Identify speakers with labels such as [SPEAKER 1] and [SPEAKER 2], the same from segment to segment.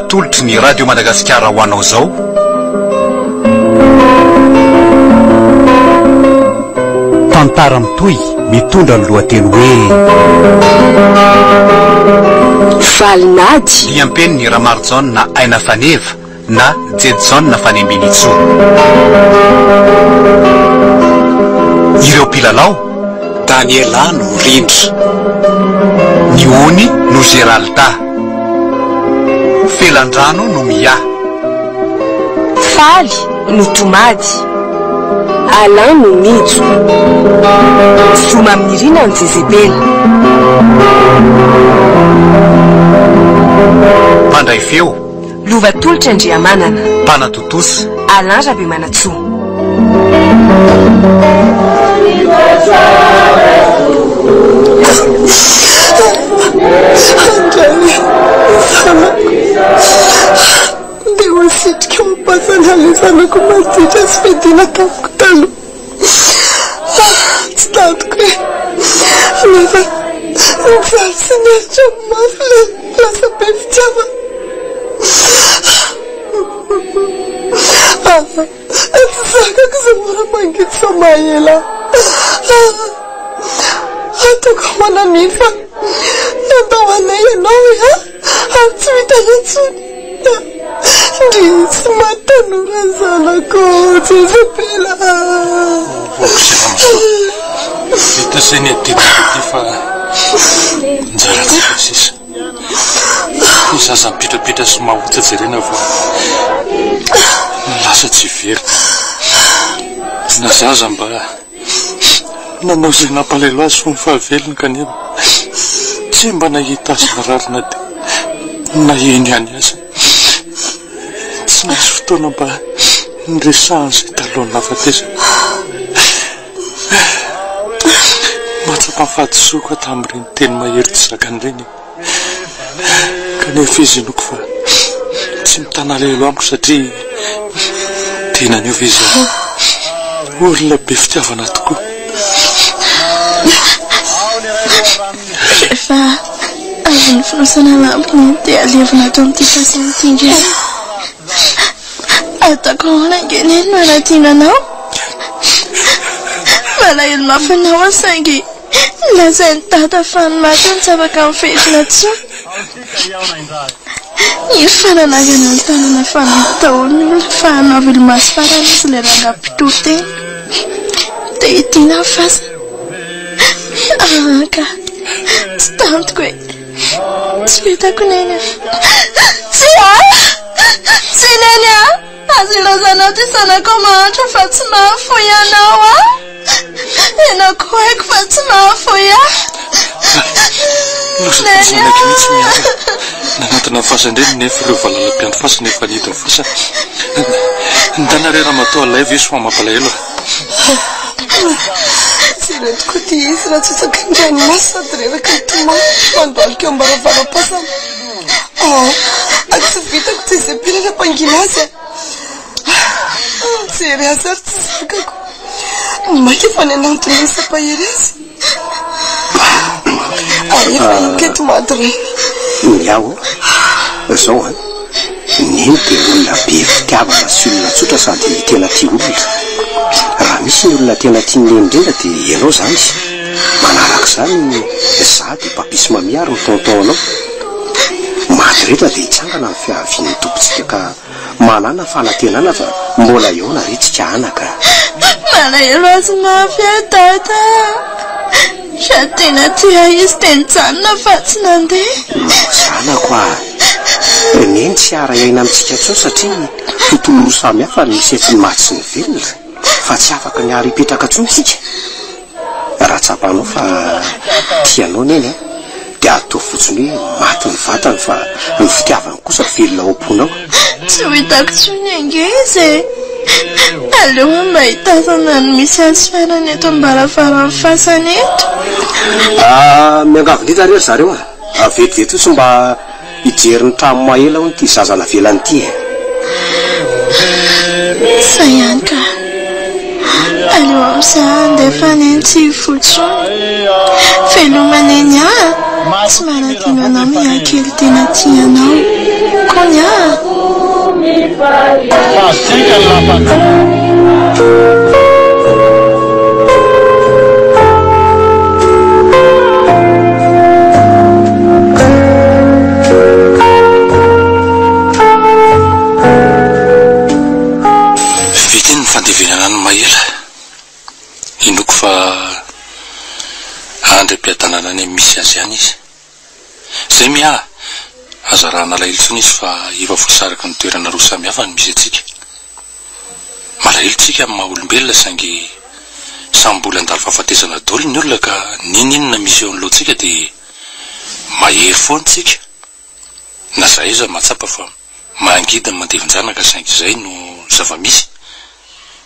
[SPEAKER 1] Atolotry ny Radio Madagasikara ho anao izao. Tantara mitohy mitondra ny lohateny hoe.
[SPEAKER 2] Valin'ady.
[SPEAKER 1] Diam-penin'i Ramarijaona Aina Faneva na Jedson Fanembinitsoa. Ireo mpilalao, Daniela no Rindra, Ny Ony no Geralda, Felandrano no Mia.
[SPEAKER 2] Faly no Tomady, Alain no Mijo, Zoma Aminirina no Jezebela.
[SPEAKER 1] Mpandray feo,
[SPEAKER 2] Lova Tolotra Andriamanana.
[SPEAKER 1] Mpanatontosa.
[SPEAKER 2] Alain Rabemanantsoa.
[SPEAKER 3] Andray zanako dia ho asitrika ao am-pasana ilay zanako maditra sy fidina tamiko taloha. Tsy tantiko e! Nefa nijaly sy niaritra mafy ilay lasa be fitiavana. Tsy zakako izao mora mangidy izao maha-ela ahy. Ataoko ahoana mino fa nandao anay ianao e? Ary tsy ho hitanay intsony. Ndry maty tanora ny zanako Jezebela a!
[SPEAKER 4] Oky ramatoa, vita izay ny adidiko ity fa anjarantsika sisa. Ny zaza mipitrapitra sy mahotra jerena fa lasa tsy hiverina. Na zaza mba. Nanao izay nampalahelo azy fony fahavelony kanefa tsy mba nahita azy narary na dia naheno ihany aza. Tsy nisy fotoana mba niresahany izay talohan'ny nahafatesany. Mahatsapa ny fahadisoako aho tamin'ireny teny mahery tsy zakany ireny. Kanefa izy inoako fa tsy mitana alahelo amiko satria tena niova izy ary olona be fitiavana tokoa.
[SPEAKER 5] Rehefa avy ny fonosana lampiny dia alevina ato amin'ity fasana ity indray. Ataoko ahoana ange neny no hanadino anao? Malahelo mafy anao aho saingy Lazain'i Dada fa ny maty no tsy afaka miverina intsony. Efa nanangana ny tanana fanina daholo ny olona fa hanao velomaso farany izy ilay rangahy mpitory teny. Dia hidiana ny fasana. Ah ka, tsy tantiko e. Tsy vitako Neny a. Tsia! Tsia Neny a! Aza ilazanao ity zanakao mahantra fa tsy mahafoy anao aho. Ianao koa haiko fa tsy mahafoy ahy.
[SPEAKER 4] Lozan'ny zanako mihitsy miala. Nanantona ny fasan-dreniny nefa ireo valala mpiandry fasana efa nihidy ny fasana. Ndana re ramatoa alaivo izy fa mampalahelo a.
[SPEAKER 3] Jereo tokoa ity izy raha tsotsaky ny ranomaso sady reraky ny tomany mandohalika eo am-baravaram-pasana. Ah, tsy vitako tsy izay mpirina mpangina azy a. Mijery azy ary tsy zakako. Maika fa ny anantony ny sampahery azy. Ary efa inketo maty reny.
[SPEAKER 6] Ny aho zao an, Neny dia olona be fitiavana sy olona tsotra sady tena tia olona. Raha misy ny olona tena tian'i Neny indrindra dia ianao izany. Manaraka izany, izaho dia papi sy mami ary ny tonton anao. Maty rehetra dia hitsangana ny fiavian'ny Tompontsika ka manàna fanantenana fa mbola hihaona re tsika anaka.
[SPEAKER 5] Malahelo azy mafy aho dada a! Raha tena tia ahy izy dia nijanona fa tsy nandeha.
[SPEAKER 6] Zanako a! Neny tsy hiara-hiaina amintsika intsony satria tontolo roa samy hafa no misy eto ny maty sy ny velona fa tsy afaka ny hiara-hipetraka intsony isika. Raha tsapanao fa tia anao Neny a, dia ataovy fotsiny hoe maty ny vatany fa ny fitiavany kosa velona ao am-ponao.
[SPEAKER 5] Tsy ho hitako intsony ange izy e! Aleo aho mba hitazana ny misy azy farany eto am-baravaran'ny fasana eto.
[SPEAKER 6] Ah, miangavy indrindra re ry zareo a! Vetivety fotsiny mba Hijery ny trano maela hono ity zaza navelany ity e.
[SPEAKER 5] Zay ihany ka. Aleo amin'izay handeha fa neny tsy hivoa intsony. Veloma neny ah! Tsy manadino anao miahy kely tena tia anao. hono an!
[SPEAKER 4] Azontsika ny lapantsika.
[SPEAKER 1] Vita iny ny fandevenana an'i Maela. Inoako fa handry am-piadanana any amin'ny misy azy any izy. Zay Mia a! Aza arahana alahelo intsony izy fa efa voasariky ny toerana roa samy hafa ny misy antsika. Malahelo tsika amin'ny maha olombelona saingy samy mbola handalo fahafatesana daholo ny olona ka n'inon'inona misy eo anoloantsika dia mahery foana tsika. Na zahay aza mahatsapa fa mangidy ny mandevin-janaka saingy izay no zava-misy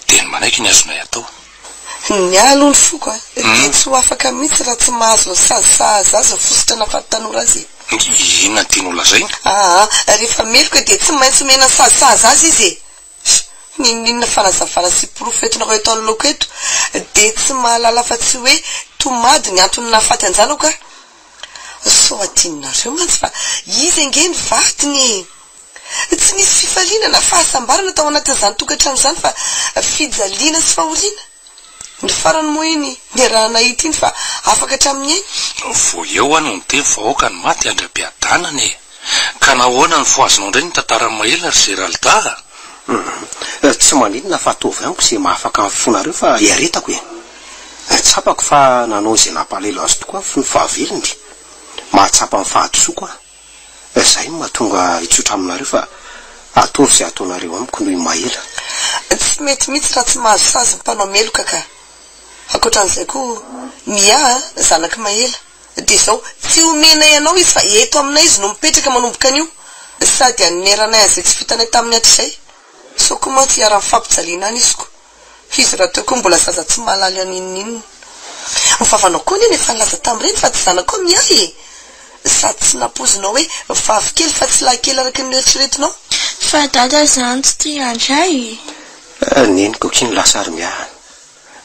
[SPEAKER 1] dia ny manaiky ny azonay atao.
[SPEAKER 3] Ny ahy aloha ny foko a, dia tsy ho afaka mihitsy raha tsy mahazo ny sazy sahaza azy ny fositra nahafaty tanora azy e.
[SPEAKER 1] Inona no tianao lazaina?
[SPEAKER 3] Aa, rehefa meloka dia tsy maintsy omena ny sazy sahaza azy izy e! N'inon'inona fanazavana sy porofo entinareo eto anoloako eto dia tsy mahalala afa-tsy hoe tomady ny antony nahafaty an-janako aho. Sao adinonareo mantsy fa izy ange ny vadiny e! Tsy nisy fifaliana na fahasambarana tao anatin'izany tokantrano izany fa fijaliana sy fahoriana. Ny farany moa iny niaraha-nahita iny fa afaka hatramin'ny ainy.
[SPEAKER 1] Vao eo aho no niteny fa aoka ny maty handry am-piadanana e! Ka nahoana no fohazinao indray ny tantaran'i Maela ry Geralda a?
[SPEAKER 6] Hum, tsy maninona fa ataovy amiko izay mahafaka ny fonareo fa iaretako e! Tsapako fa nanao izay nampalahelo azy tokoa aho fony fahavelony. Mahatsapa ny fahadisoako aho. Izay no mahatonga hitsotra aminareo fa ataovy izay ataonareo amiko noho i Maela.
[SPEAKER 3] Tsy mety mihitsy raha tsy mahazo sazy ny mpanao meloka ka. Ankoatran'izay koa, Mia a, zanak'i Maela, dia izao, tsy omenay anao izy fa eto aminay izy no mipetraka manomboka anio, sady hanoneranay an'izay tsy vitanay taminy hatrizay. Sao koa mantsy hiharan'ny fampijaliana any izy ko. Izy rahateo koa mbola zaza tsy mahalala n'inon'inona. Ny vavanao koa anie no efa nilaza tamin'ireny fa tsy zanakao Miahy e! Sady tsy nampoizinao hoe vavy kely fa tsy lahy kely araka ny noeritreretinao.
[SPEAKER 5] Fa dada zany tsy tia andray e!
[SPEAKER 6] Neniko akia ny lasa ry Miahy a!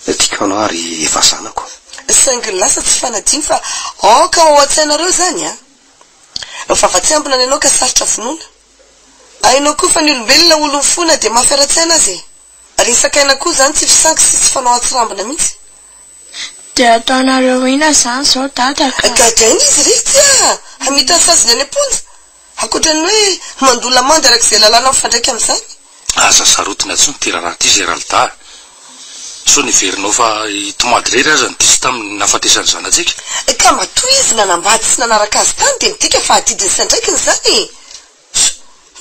[SPEAKER 6] Tiako anao ary efa zanako.
[SPEAKER 3] Saingy ny lasa tsy fanadino fa aoka ho ao an-tsainareo izany a! Vava tsy ambina ny anao ka sarotra vonoina. Hainao koa fa ny olombelona olon'ny fo na dia mafy ara-tsaina aza e! Resaka aina koa izany tsy fisangy sy tsy fanao an-tsirambina mihitsy.
[SPEAKER 5] Dia ataonareo inona izany izao dada ka?
[SPEAKER 3] Gadraina izy retsy a! Hamita ny saziny any am-ponja. Ankoatra ny hoe mandoa lamandy araka izay lalàna mifandraika amin'izany.
[SPEAKER 1] Aza sarotina intsony ity raharaha ity Geralda a! Sao neverinao fa i Tomady irery aza no diso tamin'ny nahafatesan'ny zanatsika?
[SPEAKER 3] Ka matoa izy nanambady sy nanaraka azy tany dia midika fa adidiny sy andraikiny izany e!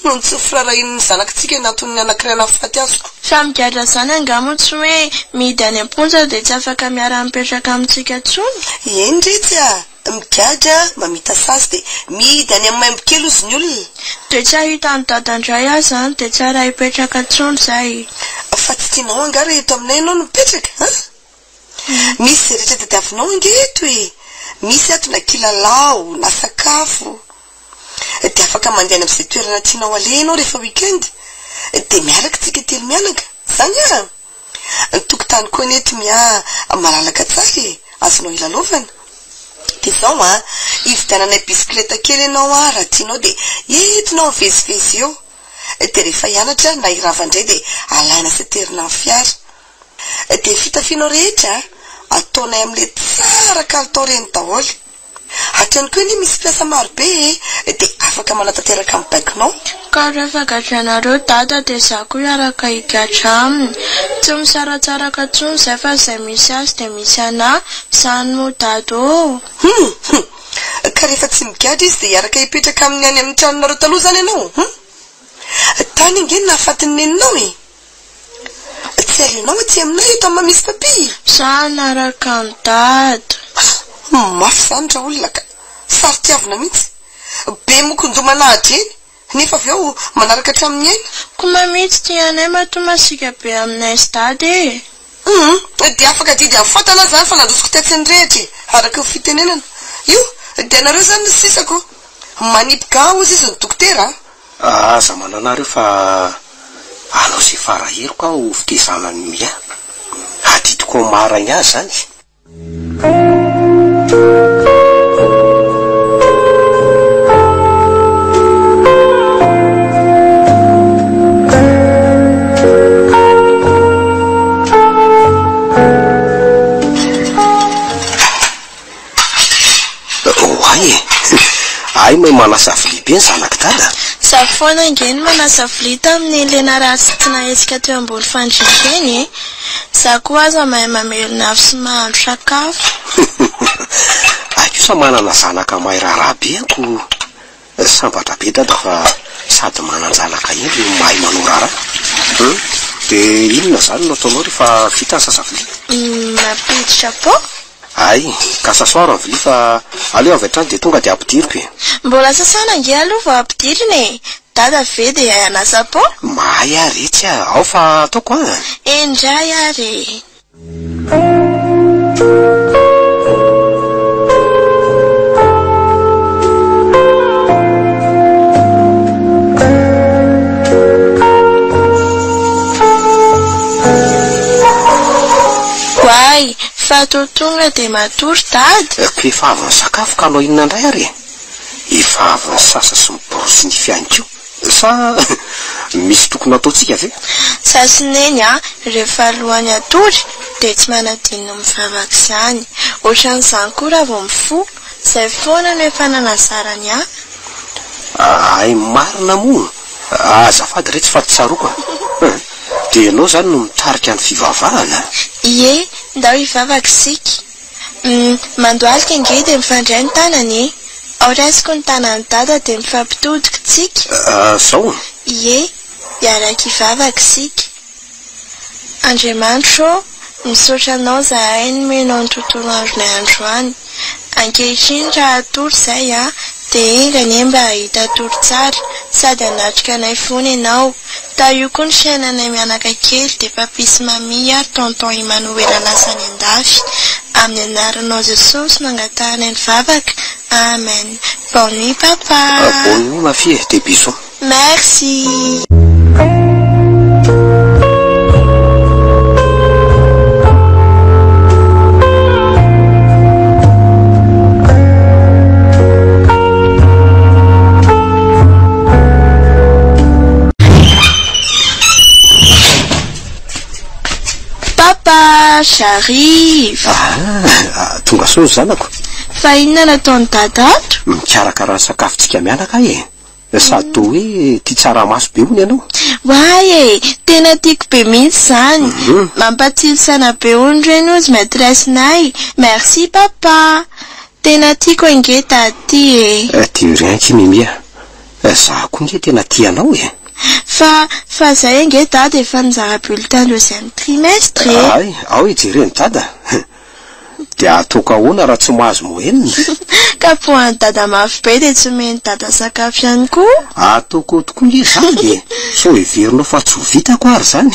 [SPEAKER 3] Noho ny tsy firarahian'ny zanakitsika ny anton'ny anankiray nahafaty azy ko.
[SPEAKER 5] Fa migadra zany angaha moa tsy hoe mihidy any am-ponja dia tsy afaka miara-mipetraka amintsika intsony?
[SPEAKER 3] Eny retsy a! Migadra, mamita sazy dia mihidy any amin'ny maimbo kely ozy ny olona.
[SPEAKER 5] Dia tsy hahita an'i dada indray aho zany dia tsy hiara-hipetraka intsony zay.
[SPEAKER 3] Fa tsy tianao angaha raha eto aminay ianao no mipetraka an? Misy izay rehetra tadiavinao ange eto e! Misy ato na kilalao, na sakafo. Dia afaka mandeha any amin'izay toerana tianao aleha ianao rehefa week-end. Dia miaraka tsika telo mianaka. Izany an! Ny tokotany koa anie eto miha malalaka tsara e! Azonao ilalaovana. Dia izao an, hividiananay bisikileta kely ianao an, raha tianao dia entinao mivezivezy eo. Dia rehefa hianatra na hirava indray dia alaina sy aterina amin'ny fiara. Dia ny fitafianao rehetra ataonay amin'ilay tsara kalitao ireny daholo. Ato ihany koa anie misy mpiasa maro be e, dia afaka manatanteraka ny baikonao.
[SPEAKER 5] Ka rehefa gadrainareo dada dia za koa hiaraka higadra aminy. Tsy misaratsaraka intsony zay fa izay misy azy dia misy anah. Zany moa dada ô!
[SPEAKER 3] Hum! Hum! Ka rehefa tsy migadra izy dia hiaraka hipetraka aminy any amin'ny tranonareo taloha izany ianao? Hum! Tany ange no nahafaty ny neninao e! Tsy aleonao aty aminay eto amin'ny Mami sy Papi?
[SPEAKER 5] Za hanaraka an'i dada.
[SPEAKER 3] Mafy izany raolona ka! Saro-tiavina mihitsy. Be mokondoha manahadra eny, nefa avy eo manaraka hatramin'ny aina.
[SPEAKER 5] Ko Mami tsy tia anay matoa masiaka be aminay sy dada e!
[SPEAKER 3] Hum! Dia afaka adidy amin'ny fatana aho izany fa nandrosiko tetsy ny rehitra e! Araka ny fitenenana. Io! Dia nareo izany no sisa ko! Manipy gant hozy izy ny dokotera a!
[SPEAKER 6] Aza manana reo fa hanao izay fara heriko aho ho fitezana an'i Mia. Adidiko ao maraigna azy zany. mahay manasa vilia be ny zanak'i dada.
[SPEAKER 5] Za foana ange no manasa vilia tamin'iny le narary sy tsy nahetsika teo ambony fandriana teny e! Za koa aza mahay mamelona afo sy mahandro sakafo.
[SPEAKER 6] Hay kosa manana zanaka mahay raharaha be an ko. Sambatra be dada fa sady manan-janaka hendry no mahay manao raharaha. Hum, dia inona izany no ataonao rehefa vita ny sasa vilia?
[SPEAKER 5] Mampiditra pot?
[SPEAKER 6] Hay, ka sasao ary ny vilia fa aleo avy hatrany dia tonga dia ampidiriko e.
[SPEAKER 5] Mbola sasana ange aloha vao ampidirina e! Dada ve dia hay hanasa pot?
[SPEAKER 6] Mahay aho retsy a! Ao fa ataoko an!
[SPEAKER 5] Eny indray ary e! Oay, fa toa tonga dia matory dada.
[SPEAKER 6] Ko efa avy nisakafo ka hanao inona indray ary e? Efa avy nisasa sy miborosy nify ihany koa. Sa misy tokony hataontsika ve?
[SPEAKER 5] Za sy Neny a, rehefa alohan'ny hatory dia tsy manadino ny mivavaka izany. Ohatran'izany koa raha vao mifoha. Izay foana no efa nanazarany ahy.
[SPEAKER 6] Hay marina moa! Azafady re tsy fa tsaroako a! Dia ianao izany no mitarika ny fivavahana?
[SPEAKER 5] Ie, ndao hivavaka isika. Humm, mandohalika ange dia mifandray ny tanana e! Ao raisiko ny tanan'i dada dia mifampitodika tsika.
[SPEAKER 6] Ah, zao?
[SPEAKER 5] Ie, hiaraka hivavaka isika. Andriamanitra ô, misaotra Anao zahay nomenao ny tontolo andronay androany. Ankehitriny raha hatory izay an, dia enga anie mba hahita tory tsara, sady hanatrika anay foana Ianao. Tahio koa ny fiainanay mianaka kely dia Papi sy Mamie ary Tonton Imanoela lasa any andafy. Amin'ny anaranao Jesosy no angatahanay ny vavaka. Amen. Bonne nuit Papa.
[SPEAKER 6] Bonne nuit ma fille des bisous.
[SPEAKER 5] Merci. Papa, j'arrive.
[SPEAKER 6] Ah, tonga soa ny zanako.
[SPEAKER 5] Fa inona no ataon'i Dada ato?
[SPEAKER 6] Mikarakara ny sakafontsika mianaka aho e. Sady toa hoe tia tsaramaso be hono ianao.
[SPEAKER 5] Oay e! Tena tiako be mihitsy izany. Mampatsilo saina be hono ireny hozy maîtresse-nay. Merci papa. Tena tiako ange Dada ty e.
[SPEAKER 6] De rien ki Mimi a. Za koa nge tena tia anao e.
[SPEAKER 5] Fa, fa zay ange Dada efa nizara bulletin deuxième trimestre e.
[SPEAKER 6] Hay, ao hijeren'i Dada. Dia ataoko ahoana raha tsy mahazo moyenne?
[SPEAKER 5] Kapohan'i Dada mafy be dia tsy omen'i Dada sakafo ihany koa.
[SPEAKER 6] Ataoko ao tokoa nge izany e! Sao heverinao fa tsy ho vitako ary izany?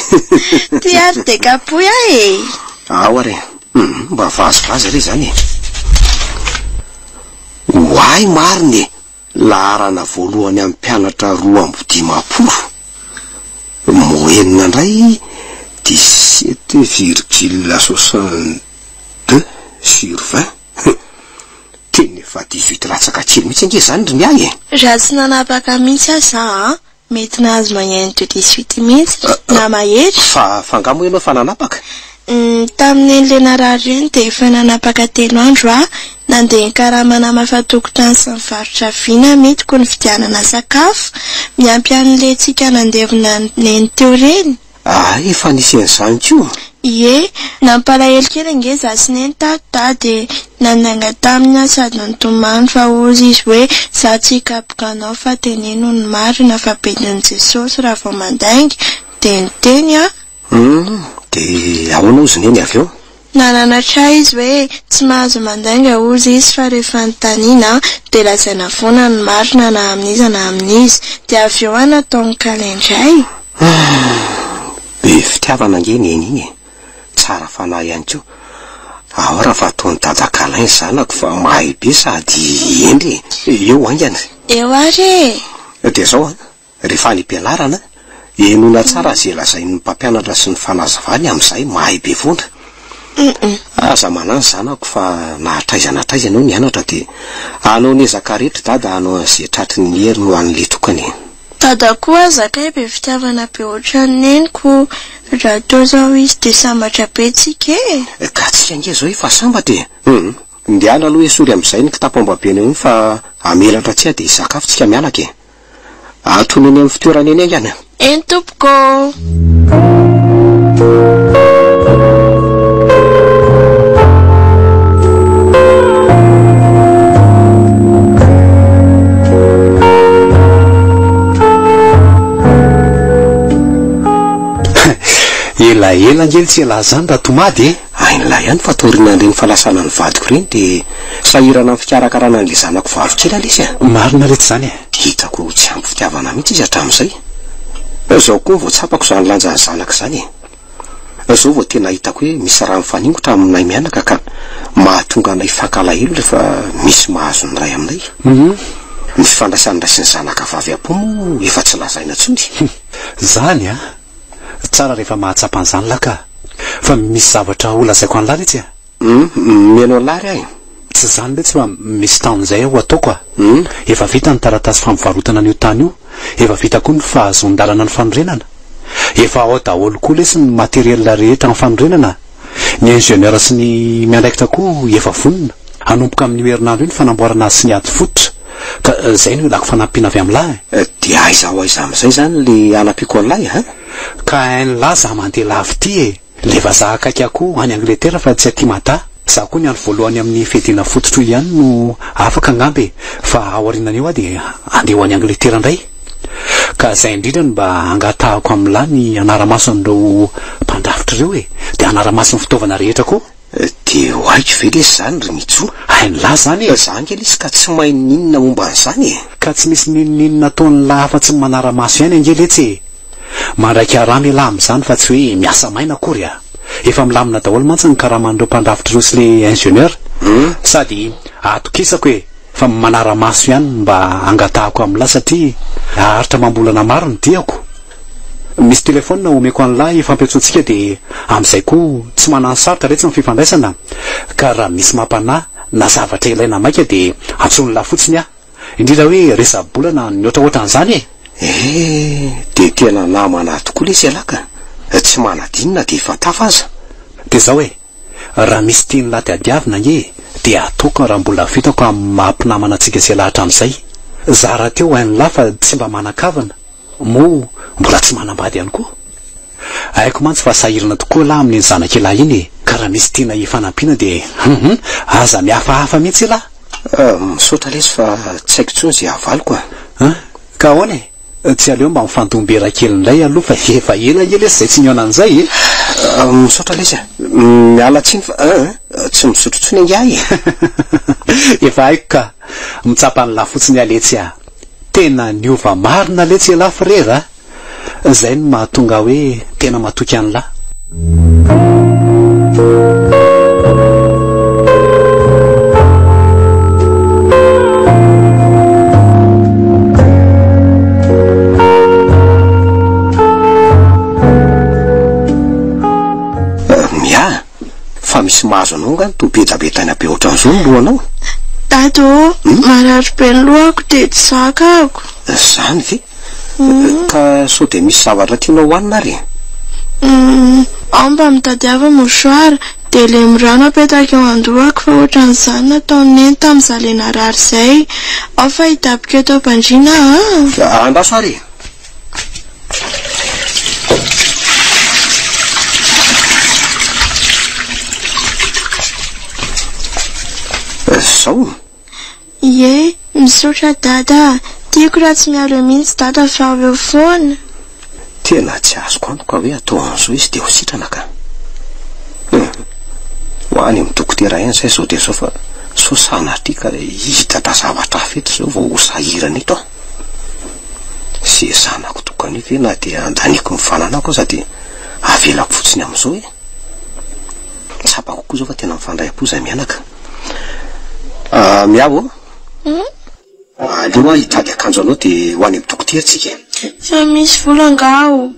[SPEAKER 5] Ty ary dia kapohy aho e!
[SPEAKER 6] Ao ary e! Hum, mba vazivazy re izany e! Ho ahy marina e! Laharana voalohany amin'ny mpianatra 52. Moyenne indray 17 virgule 62 sur 20. Tena efa 18 latsaka kely mihitsy ange izany ry ny ahy e!
[SPEAKER 5] Raha tsy nanapaka mihitsy aza an, mety nahazo moyenne de 18 mihitsy na mahery.
[SPEAKER 6] Fa, fa angaha moa ianao efa nanapaka?
[SPEAKER 5] Tamin'iny le narary iny dia efa nanapaka telo andro aho, nandeha nikarama namafa tokotany sy nivarotra vy namidiko nividianana sakafo, miampy an'le tsika nandevina an'i neny teo ireny.
[SPEAKER 6] Ah, efa nisy an'izany koa?
[SPEAKER 5] Ie, nampalahelo kely ange za sy neny tato dada e, nandainga taminy aho sady nitomany fa hozy izy hoe za tsy hikapoka anao fa teneno ny marina fa bedin'i Jesosy raha vao mandainga, dia niteny aho.
[SPEAKER 6] Humm, dia ahoana hozy neny avy eo?
[SPEAKER 5] Nananatra ahy izy hoe tsy mahazo mandainga hozy izy fa rehefa anontaniana dia lazaina foana ny marina na amin'iza na amin'iza. Dia avy eo aho nataony câlin indray.
[SPEAKER 6] Humm, be fitiavana ange neny iny e, tsara fanahy ihany koa. Ao raha fa ataon'i dada câlin zanako fa mahay be sady hendry e, eo haingana.
[SPEAKER 5] Eo ary e!
[SPEAKER 6] Dia izao an, Rehefa any am-pianarana, henoina tsara ze lazain'ny mpampianatra sy ny fanazavany amin'izay mahay be foana. Aza manahy ny zanako fa na hatraiza na hatraiza ianao nianatra dia hanao ny ezaka rehetra dada hanao an'ze tratry ny heriny ho an'le tokana e.
[SPEAKER 5] Dada koa aza kay be fitiavana be ohatran'ny neniko, raha teo zao izy dia sambatra be tsika e!
[SPEAKER 6] Ka tsika ange zao efa sambatra e! Hum. Ndehana aloha esory amin'izay ny kitapo ambabena eo iny fa hamelatra tsy aho dia hisakafo tsika mianaka e. Atony eny amin'ny fitoerana eny haingana.
[SPEAKER 5] Eny tompoko ô.
[SPEAKER 7] Elaela ange tsy ialahy izany Ratomady e!
[SPEAKER 6] Hain'lah ihany fa taorianan'ireny falasanan'ny vadiko ireny dia sahirana amin'ny fikarakarana an'ilay zanako vavy kely alisy a!
[SPEAKER 7] Marina letsy izany e!
[SPEAKER 6] Hitako tsy ampy fitiavana mihitsy izy hatramin'izay. Izao koa vao tsapako izany lanjan'ny zanaka izany e! Izao vao tena hitako hoe misy raha mifaningotra aminay mianaka ka mahatonga anay hifankalahelo rehefa misy mahazo ny iray aminay. Ny fifandraisan'ny ray sy ny zanaka vavy am-po moa efa tsy lazaina intsony.
[SPEAKER 7] Izany an! Tsara rehefa mahatsapa an'izany lah ka! Fa misy zavatra ho lazaiko an'lah letsy a!
[SPEAKER 6] Hum, mihaino an'lah ary aho e!
[SPEAKER 7] Tsy izany letsy fa misy tany izay aho ataoko a! Efa vita ny taratasy fampivarotana an'io tany io, efa vita koa ny fahazoan-dalana ny fanorenana. Efa ao daholo koa lesy ny matériel rehetra amin'ny fanorenana a! Ny ingénieur sy ny miandraikitra koa efa vonona. Hanomboka amin'io herinandro io ny fanamboarana azy sy ny ady fototra. Ka izay no ilako fanampiana avy amin'lah e!
[SPEAKER 6] Dia aiza ho aiza amin'izay izany le hanampiako an'lah e, an?
[SPEAKER 7] Ka hain'lah za mandeha lavitra ity e! Le vazaha akaiky ahy koa any Angletera fa tsy aty Mada. Za koa ny andro voalohany amin'ny fiadiana fototro ihany no afaka angamba e, fa aorianan'io aho dia handeha ho any Angletera indray. Ka zay indrindra no mba angatahako amin'lah ny hanara-maso an'ireo mpandrafitra ireo e, dia hanara-maso ny fitaovana rehetra koa.
[SPEAKER 6] Dia ho haiko ve lesy izany ry Mitso?
[SPEAKER 7] Hain'lah izany e!
[SPEAKER 6] Za ange lesy ka tsy mahay n'inona momba an'izany e!
[SPEAKER 7] Ka tsy misy n'inon'inona ataon'lah afa-tsy ny manara-maso ihany ange letsy e! Mandray karama ialahy amin'izany fa tsy hoe miasa maina akory a! Efa milamina daholo mantsy ny karaman'ireo mpandrafitra ireo sy le ingénieur. Sady atokisako e! Fa manara-maso ihany no mba angatahako amin'lah satria haharitra amam-bolana maro ny diako. Misy téléphone omeko an'lah hifampiantsoantsika dia amin'izay koa tsy mananosarotra retsy ny fifandraisana ka raha misy mampanahy na zavatra ilaina maika dia antsoin'lah fotsiny aho. Indrindra hoe resa-bola na ny ohatraohatran'izany e!
[SPEAKER 6] Eh! Dia tena namana tokoa lesy ialahy ka! Tsy manadino na dia efa tafa aza.
[SPEAKER 7] Dia izao e! Raha misy tian'lah tadiavina ange dia ataoko raha mbola vitako amin'ny maha mpinamana antsika sy ialahy hatramin'izay. Za rahateo hain'lah fa tsy mba manan-kavana, moa mbola tsy manambady ihany koa. Haiko mantsy fa sahirana tokoa lah amin'iny zanak'ialahy iny e! Ka raha misy tiana hifanampiana dia hum aza mihafahafa mihitsy ialahy.
[SPEAKER 6] Misaotra lesy fa tsy haiko intsony izay havaliko a!
[SPEAKER 7] An! Ka ahoana e? Tsy aleo mba mifandombera kely indray aloha fa efa ela ange lesy izay tsy nihaona an'izay e!
[SPEAKER 6] Misaotra lesy a! Miala tsiny fa an! Tsy misotro intsony ange aho e!
[SPEAKER 7] Efa haiko ka! Mitsapa an'lah fotsiny aho letsy a! Tena niova marina letsy ialahy frera a! Zay no mahatonga ahy hoe tena matoky an'lah.
[SPEAKER 6] Mia, fa misy mahazo anao nga ny toa bedabetaina be ohatran'izao ny lohanao?
[SPEAKER 5] Dada ô, marary be ny lohako dia tsy zakako.
[SPEAKER 6] Zany ve? Ka sao dia misy zavatra tianao hohanina ary e?
[SPEAKER 5] Humm, ao mba mitadiava mouchoir dia lemy rano apetaka eo an-dohako fa ohatran'izany nataon'i Neny tamin'izaho le narary izay. Ao fa hidaboka eto am-pandriana aho
[SPEAKER 6] an! Andraso ary e! Zao?
[SPEAKER 5] Ie, misaotra Dada a! Tiako raha tsy miala eo mihitsy Dada fa ho eo foana.
[SPEAKER 6] Tena tsy azoko antoka hoe atao an'izao izy dia ho sitrana ka. Hum. Ho any amin'ny dokotera ihany izay izao dia izao fa sao sanatria ka hidatra zavatra hafa eto izao vao ho sahirana eto aho. Ze zanako tokana io ve na dia andaniako ny fananako aza dia avelako fotsiny amin'izao e? Tsapako koa izao fa tena mifandray am-po izahay mianaka. Ah, Miavo ô? Aleo aho hitady akanjo anao dia ho any amin'ny dokotera tsika e.
[SPEAKER 5] Fa misy vola angaha ao?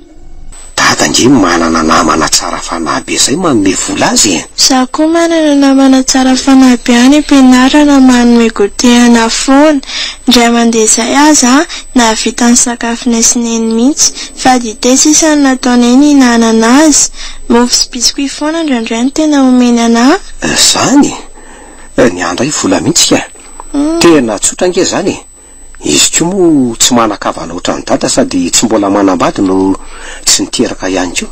[SPEAKER 6] Dada ange manana namana tsara fanahy be izay manome vola azy e.
[SPEAKER 5] Za koa manana namana tsara fanahy be any am-pianarana manome goûter anah foana. Indray mandeha izay aza nahavita ny sakafonay sy neny mihitsy fa dite sisa no nataonay nihinanana azy. Mofo sy biscuit foana indraindray no tena omeny anah.
[SPEAKER 6] Zany? Ny ahy indray vola mihitsy ka. Tena tsotra ange izany e. Izy koa moa tsy manan-kavana ohatran'i dada sady tsy mbola manambady no tsy niteraka ihany koa.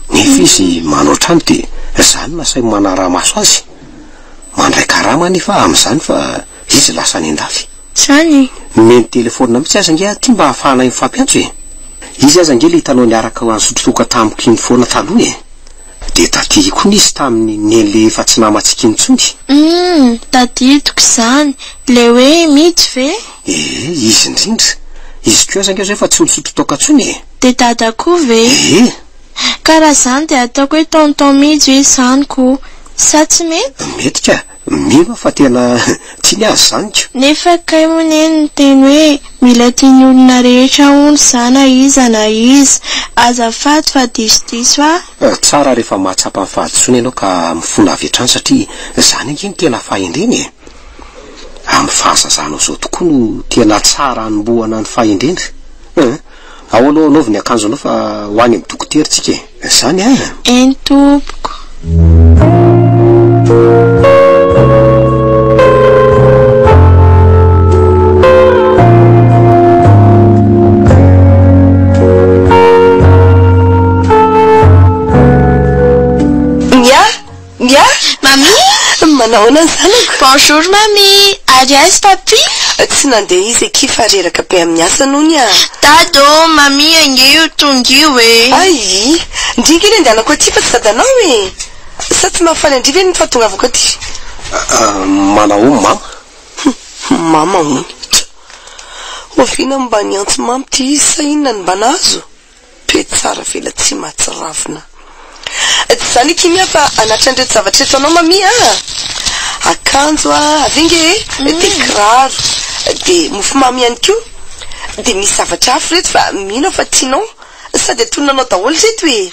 [SPEAKER 6] Nefa izy manao trano dia izaho no nasainy manara-maso azy. Mandray karama anefa aho amin'izany fa izy lasa any an-dafy.
[SPEAKER 5] Izany e?
[SPEAKER 6] Nomeny telefaonina mihitsy aza ange aho ity mba hahafahanay mifampiantso e! Izy aza ange ilay hitanao niaraka nisotro toaka tamiko iny foana taloha e! Dia tadidiko hono izy tamin'ny neny le efa tsy namantsika iny intsony.
[SPEAKER 5] Humm, tadidiko izany. Le hoe Mijo ve?
[SPEAKER 6] Ee, izy indrindra. Izy koa aza ange izao efa tsy misotro toaka intsony e.
[SPEAKER 5] Dia dada koa ve?
[SPEAKER 6] Ee.
[SPEAKER 5] Ka raha izany dia ataoko hoe tonton Mijo izy izany ko. Sa tsy mety?
[SPEAKER 6] Mety ka. Mino aho fa tena tiany azy izany ko.
[SPEAKER 5] Nefa kay moa neny niteny hoe mila tian'ny olona rehetra hono za na iza na iza. Azafady fa diso diso aho.
[SPEAKER 6] Tsara rehefa mahatsapa ny fahadisoana ianao ka mifona avy hatrany satria izany ange no tena fahendrena e! Amin'ny fahazazanao izao tokoa no tena tsara hanombohana ny fahendrena. Ao aloha anaovy ny akanjonao fa ho any amin'ny dokotera tsika e! Izany an!
[SPEAKER 5] Eny tompoko.
[SPEAKER 3] Mia! Mia!
[SPEAKER 5] Mamie!
[SPEAKER 3] Manao ahoana ny zanako?
[SPEAKER 5] Bonjour mamie! Ary aiza papi?
[SPEAKER 3] Tsy nandeha izy akia fa reraka be amin'ny asany hono ah!
[SPEAKER 5] Dada ô, mamie ange io tonga io e!
[SPEAKER 3] Ay! Ndry ange ny andehanako aty fa tsy dadanao e! Sa tsy mahafaly an-dry ve ny fahatongavako aty?
[SPEAKER 6] Manao ahoana mama?
[SPEAKER 3] Hum! Mama hono! Tsa! Oviana no mba niantso mamy ty izy sa inona no mba nahazo? Pe tsara velatsihy mahatsiravina. Tsy izany i Kimia fa hanatitra an'ireto zavatra ireto anao Mamia a! Akanjo a, avy ange e, dia kiraro, dia mofomamy ihany koa, dia misy zavatra hafa ireto fa mino aho fa tianao, sady antonona anao daholo ireto e!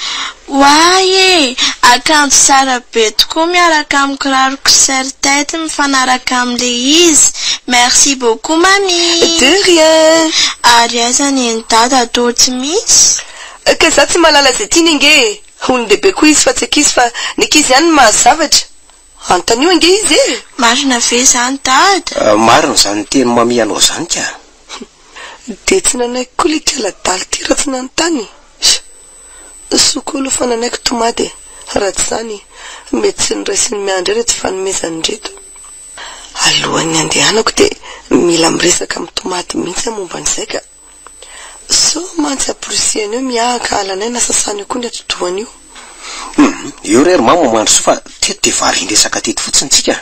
[SPEAKER 5] Oay e! Akanjo tsara be tokoa miaraka amin'ny kiraroko serre tête mifanaraka amin'ilay izy. Merci beaucoup mamie!
[SPEAKER 3] De rien!
[SPEAKER 5] Ary aiza neny dada toa tsy misy?
[SPEAKER 3] Ka za tsy mahalala izay tiany ange e! Olon-dehibe koa izy fa tsy ankizy fa ny ankizy ihany no mahazo zavatra. Anontanio ange izy e!
[SPEAKER 5] Marina ve izany dada?
[SPEAKER 6] Marina izany teny mamie anao izany ka!
[SPEAKER 3] Dia tsy nanaiky koa ilay kala adala ity raha tsy nanontany e! Soa koa aloha fa nanaiky tomady e! Raha tsy izany, mety tsy noraisin'i Miandry ireto fanomezana ireto. Alohan'ny handehanako dia mila miresaka amin'i Tomady mihitsy aho momba an'izay ka! Sao mantsy amporisihany eo mihahaka halanay na sasany eo koa ny atidohany io.
[SPEAKER 6] Hum, eo re ry mama mandrosoa fa teto dia varian-dresaka teto fotsiny tsika.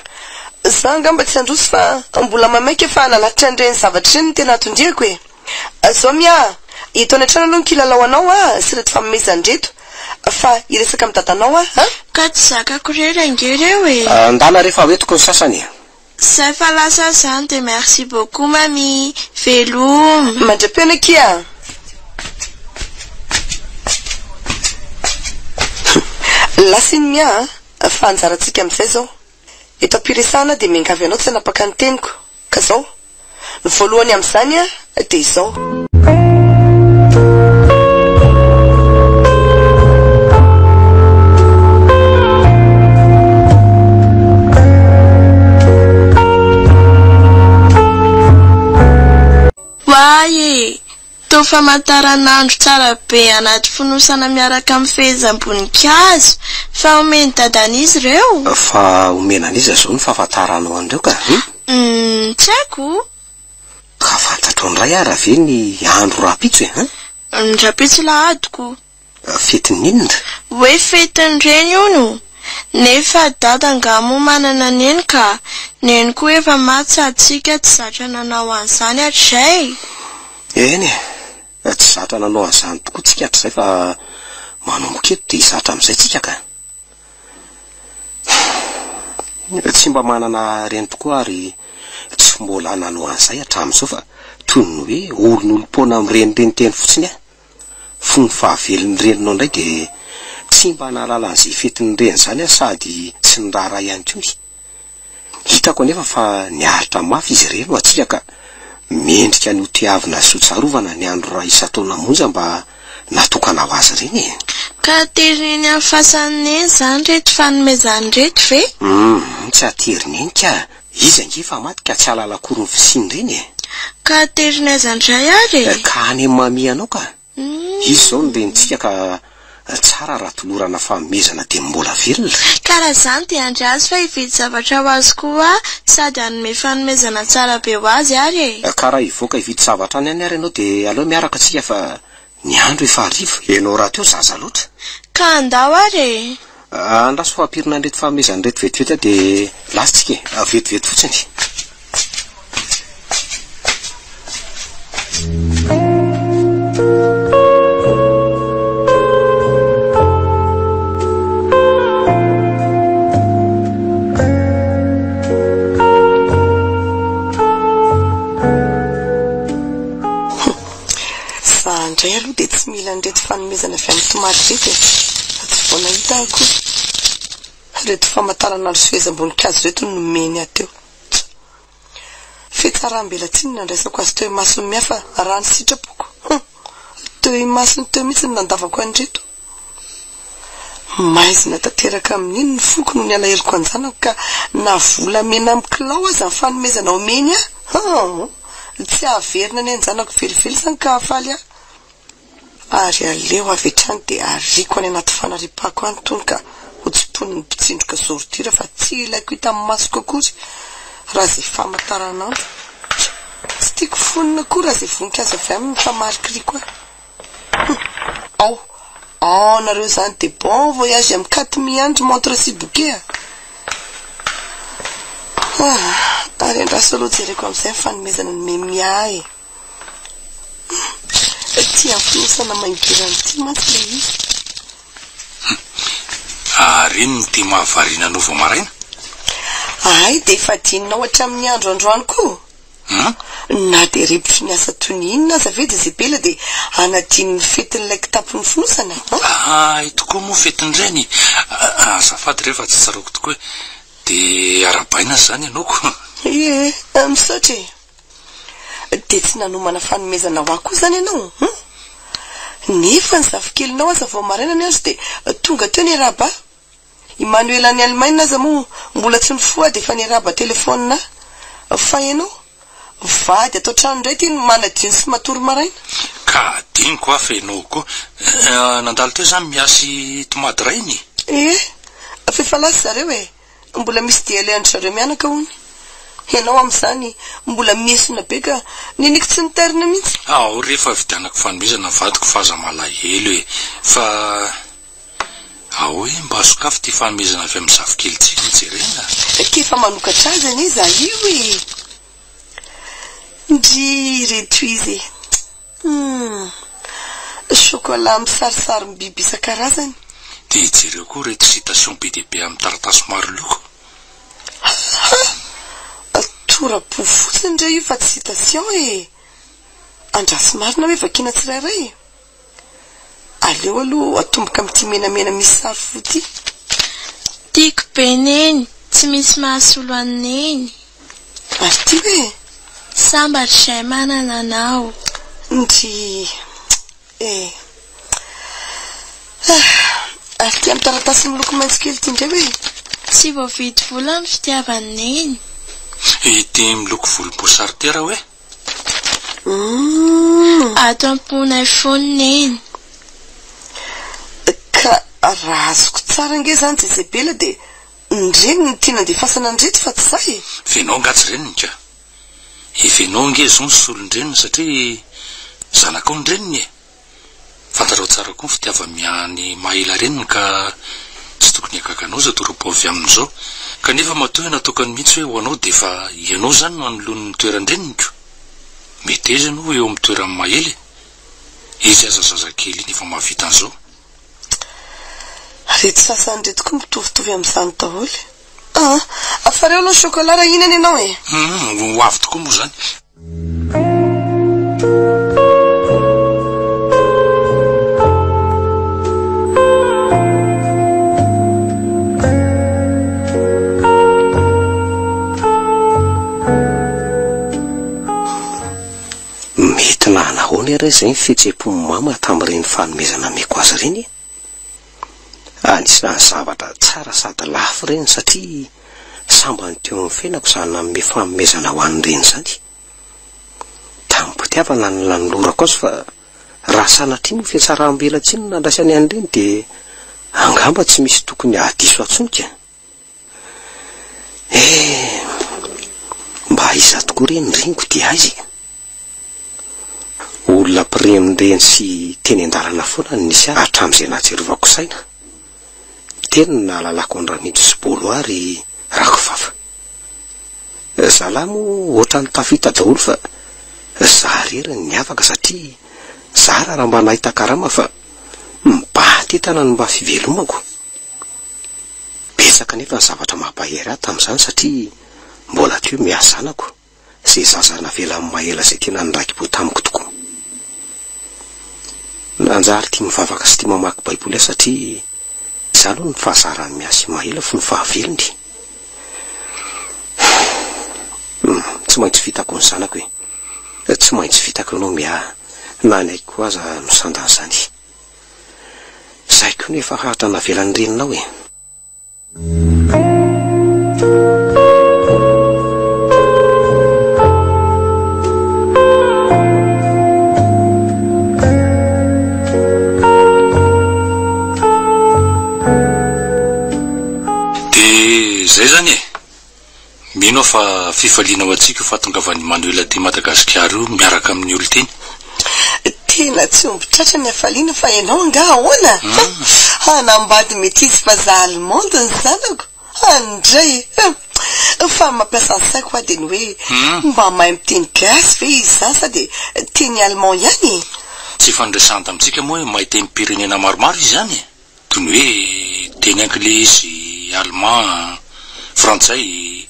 [SPEAKER 3] Za angamba tsy handroso fa mbola maimaika fa nanatitra an'ireny zavatra ireny no tena anton-diako e! Zao Mia, eto any an-trano aloha ny kilalao anao a, sy ireto fanomezana ireto, fa hiresaka amin'i dadanao aho a!
[SPEAKER 5] Ka tsy zakako irery ange ireo e!
[SPEAKER 6] Ndana re fa hoentiko ny sasany e!
[SPEAKER 5] Zay fa lasa zany de merci beaucoup mamie, veloma!
[SPEAKER 3] Mandra-pihaona akia! Lasa iny Mia a, fa anjarantsika amin'izay izao. Eto am-piresahana dia miangavy anao tsy hanapaka ny teniko. Ka zao. Ny voalohany amin'izany dia izao.
[SPEAKER 5] Oay e! Toa famantaranandro tsara be anaty fonosana miaraka amin'ny fehezam-boninkazo. Fa omen'i Dada an'iza ireo?
[SPEAKER 6] Fa omena an'iza izao ny fahafantaranao an'ireo ka? Hum?
[SPEAKER 5] Hum, tsy haiko.
[SPEAKER 6] Ka fantatrao indray ara ve ny andro rahampitso e? Hein?
[SPEAKER 5] Ny rahampitso lahady ko.
[SPEAKER 6] Fetin'ny inona?
[SPEAKER 5] Hoe fetin'ny reny hono? Nefa Dada angaha moa manana neny ka? Neny koa efa maty sady tsika tsy zatra nanao an'izany hatrizay.
[SPEAKER 6] Eny e, tsy zatra nanao an'izany tokoa tsika hatrizay fa manomboka eto dia hizatra amin'izay tsika ka. Tsy mba manana reny tokoa ary tsy mbola nanao an'izay hatramin'izao fa toy ny hoe olonolom-poana mirenireny teny fotsiny aho. Fony fahavelon'ny reninao indray dia tsy mba nahalala an'izay fetin'ny reny izany aho sady tsy niraharaha ihany koa. Hitako anefa fa niaritra mafy izy ireny ho antsika ka mendrika ny hotiavina sy hotsarovana ny andro iray isan-taona monja mba natokana ho azy ireny e!
[SPEAKER 5] Ka teriny amin'ny fasan'i Neny izany ireto fanomezana ireto ve?
[SPEAKER 6] Hum. Tsy atery neny ka! Izy ange efa maty ka tsy hahalala akory ny fisian'ireny e!
[SPEAKER 5] Ka ateriny aiza indray ary e?
[SPEAKER 6] Ka any amin'ny mamia anao ka! Izy izao no renintsika ka tsara raha tolorana fanomezana dia mbola velona.
[SPEAKER 5] Ka raha izany dia andraso fa hividy zavatra ho azy koa aho sady hanome fanomezana tsara be ho azy ary e!
[SPEAKER 6] Ka raha hivoaka hividy zavatra any ihany ary ianao dia aleo miaraka tsika fa ny andro efa hariva, ianao rahateo zaza loatra.
[SPEAKER 5] Ka andao ary e!
[SPEAKER 6] Andraso fa ampirina an'ireto fanomezana ireto vetivety aho dia lasa tsika e! Vetivety fotsiny.
[SPEAKER 3] Za indray aloha dia tsy mila an'ireto fanomezana avy amin'ny tomady ireto e! Fa tsy vao nahita aho akory. Ireto famantaranandro sy fehezam-boninkazo ireto no nomeny ahy teo. Tsa. Fihatsaram-belatsihy no nandraisako azy teo imason'ny mihafa raha ny sitrapoko. Hum! Teo imasony teo mihitsy no nandavako an'ireto. Maizina tanteraka amin'iny ny foko noho ny alaheloko an-janako ka na volamena amin'ny kilao aza ny fanomezana omeny ahy, hum! Tsy hahaverina ny ain-janako velively izany ka hahafaly ahy. Ary aleo avy hatrany dia ariako any anaty fanariam-pako any itony ka ho tsimponin'ny mpitsindroka zôridira fa tsy ilaiko hitan'ny masoko akory raha izay famantaranandro. Tsy tiako fonona koa raha izay voninkazo avy aminy fa marikiriko ahy. Hum! Ao! Ao nareo izany dia bon voyage amin'ny quatre miandry montre sy bouquet a! Ah! Ary andraso aloha jereko amin'izay ny fanomezana nomeny ahy e! Ity afonosana mangirana ity mantsy ilay izy.
[SPEAKER 1] Ary inona ity mahavariana anao vao maraina?
[SPEAKER 3] Hay dia efa adinonao hatramin'ny andro androany koa?
[SPEAKER 1] Hum?
[SPEAKER 3] Na dia ribotry ny asa toy ny inona aza ve Jezebela dia hanadino ny fetin'ilay kitapo nifonosana? An?
[SPEAKER 1] Hay tokoa moa fetin'ireny? Azafady re fa tsy tsaroako tokoa e. Dia arahabaina izany ianao ko.
[SPEAKER 3] Ie, misaotra e. Dia tsy nanomana fanomezana ho ahy koa izany ianao? Hum? Nefa ny zafikelinao aza vao maraina ny andro dia tonga teo niarahaba ahy. I Manuel any Allemagne aza moa mbola tsy nifoha dia efa niarahaba telefaonina ahy. Fa ianao? Vady ato an-trano indray ity no manadino sy matory maraina.
[SPEAKER 1] Ka adinoko aho fa ianao koa. Nandalo teo izany miasy tomady rainy?
[SPEAKER 3] Ie, f'efa lasa zareo e. Mbola misy dia alehan-dry zareo mianaka hono. Ianao amin'izany mbola miesona be ka niniako tsy nitairina mihitsy.
[SPEAKER 1] Ao re fa vidianako fanomezana ny vadiko fa aza malahelo e. Fa ao e mba sokafy ity fanomezana avy amin'ny zafikelintsika jerena.
[SPEAKER 3] K'efa manokatra azy anie za io e. Ndry ireto izy e. Humm. Chocolat amin'ny sarisarim-biby isan-karazany.
[SPEAKER 1] Dia jereo koa ireto citation be dia be amin'ny taratasy maro loko.
[SPEAKER 3] Ha! Tora-po fotsiny re io fa tsy citation e! Andraso marina hoe vakiana tsirairay e! Aleo aloha atomboka amin'ity menamena misy sary fo ity.
[SPEAKER 5] Tiako be Neny, tsy misy mahasolo an'i Neny.
[SPEAKER 3] Ary ity hoe?
[SPEAKER 5] Sambatra izay manana anao.
[SPEAKER 3] Ndry eh. Ah, ary ity amin'ny taratasy miloko maitso kely ity indray hoe?
[SPEAKER 5] Tsy voavidy vola ny fitiavan'i Neny.
[SPEAKER 1] Ity miloko volomboasary ity raha hoe?
[SPEAKER 5] Ato am-ponay foana Neny.
[SPEAKER 3] Ka raha azoko tsara ange izany Jezebela dia ny reniny no tiana andefasana an'ireto fa tsy za e!
[SPEAKER 1] Fenao angaha tsy reniny ka? I Fenao ange izao no solon-dreniny satria zanakao ny reniny e! Fantatrao tsara koa ny fitiava-miahy maha-ela reniny ka tsy tokony hahagaga anao izao toropo avy aminy izao. Kanefa matoa natokany mihitsy hoe ho anao dia efa ianao izany no anoloany ny toeran-dreniny ko! Meteza ianao eo amin'ny toeran'i Maela e! Izy aza zazakely iny efa mahavita an'izao.
[SPEAKER 3] Reto sasany reto koa mitovitovy amin'izany daholo. Ah, afareo aloha ny chocolat raha hihinana ianao e!
[SPEAKER 1] Hum, ho avy tokoa moa izany.
[SPEAKER 6] Mety nanahoana re izay ny fihetseham-pon'i mama tamin'ireny fanomezana ameko azy ireny e? Anisan'ny zavatra tsara sady lafo ireny satria. Sambany teo amin'ny fiainako izany nanome fanomezana ho an'ny reny izany. Tamim-pitiavana no nanolorako azy fa raha sanatria moa fihatsaram-belatsihy no nandraisany an'ireny dia angamba tsy misy tokony hahadiso ahy intsony ka. Eh! Mba aiza tokoa re ny reniko dia aiza e? Olona mpirenireny sy teny an-dalana foana no nisy ahy hatramin'izay nahatsiarovako saina. Teny no nahalalako an'i Ramijo sy Bolo ary Rakofafa. Zalahy moa ohatran'ny tafita daholo fa za irery no niavaka satria zara raha mba nahita karama fa mibahan-tentana no mba fivelomako. Betsaka anefa ny zavatra mampahery ahy tamin'izany satria mbola teo i Miahy zanako, izay zaza navelan'i Maela izay tena niraiki-po tamiko tokoa. Nanjary tia mivavaka sy tia mamaky Baiboly aho satria izany hono ny fahazaran'i Miahy sy i Maela fony fahavelony. Hum, tsy maintsy vitako ny zanako e. Tsy maintsy vitako ianao Miahy, na ny aiko aza no sandan'izany. Izay koa no efa hatra navelan'ny reninao e.
[SPEAKER 1] Dia izay izany e! Mino aho fa fifaliana ho antsika io fahatongavan'i Emmanuel aty Madagasikara io miaraka amin'ny olon-tiany.
[SPEAKER 3] Tena tsy omby tratra ny hafaliana fa ianao angaha ahoana? Hanambady metisy vazaha allemande ny zanako? Andray e! Fa ny mampiasa ny saiko hoa dia ny hoe mba mahay miteny gasy ve izy izany sa dia teny allemand ihany e?
[SPEAKER 1] Tsy efa noresahana tamintsika moa hoe mahay tenim-pirenena maromaro izy izany e? Toy ny hoe teny anglisy, allemand, frantsay,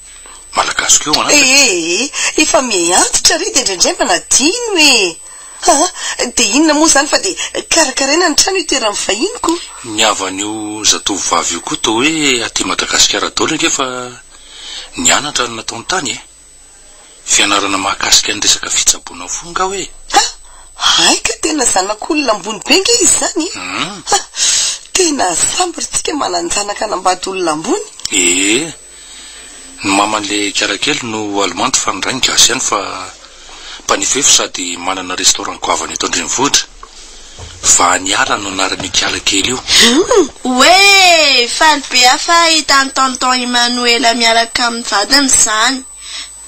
[SPEAKER 1] malagasy koa ao anatiny.
[SPEAKER 3] Ee, efa miha-antitra re dia indraindray manadino e! Aa, dia inona moa izany fa dia karakaraina ny trano itoeran'ny vahiny ko!
[SPEAKER 1] Ny havan'io zatovovavy io koa toa hoe aty Madagasikara daholo ange fa nianatra no nataony tany e! Fianarana mahakasika ny resaka fitsaboana fo nga hoe?
[SPEAKER 3] Ha! Hay ka tena zanak'olona ambony be nge izy izany e! Ha! Tena sambatra tsika manan-janaka hanambady olona ambony.
[SPEAKER 1] Ee. Ny maman'le ikarakely no allemande fa ny rainy gasy ihany fa mpanefefo sady manana restaurant goavana eto an-drenivohitra. Vaniala no anaran'io kiala kely io.
[SPEAKER 5] Oee! Faly be aho fa hahita an'i Tonton Emmanuel miaraka amin'ny vadiny izany.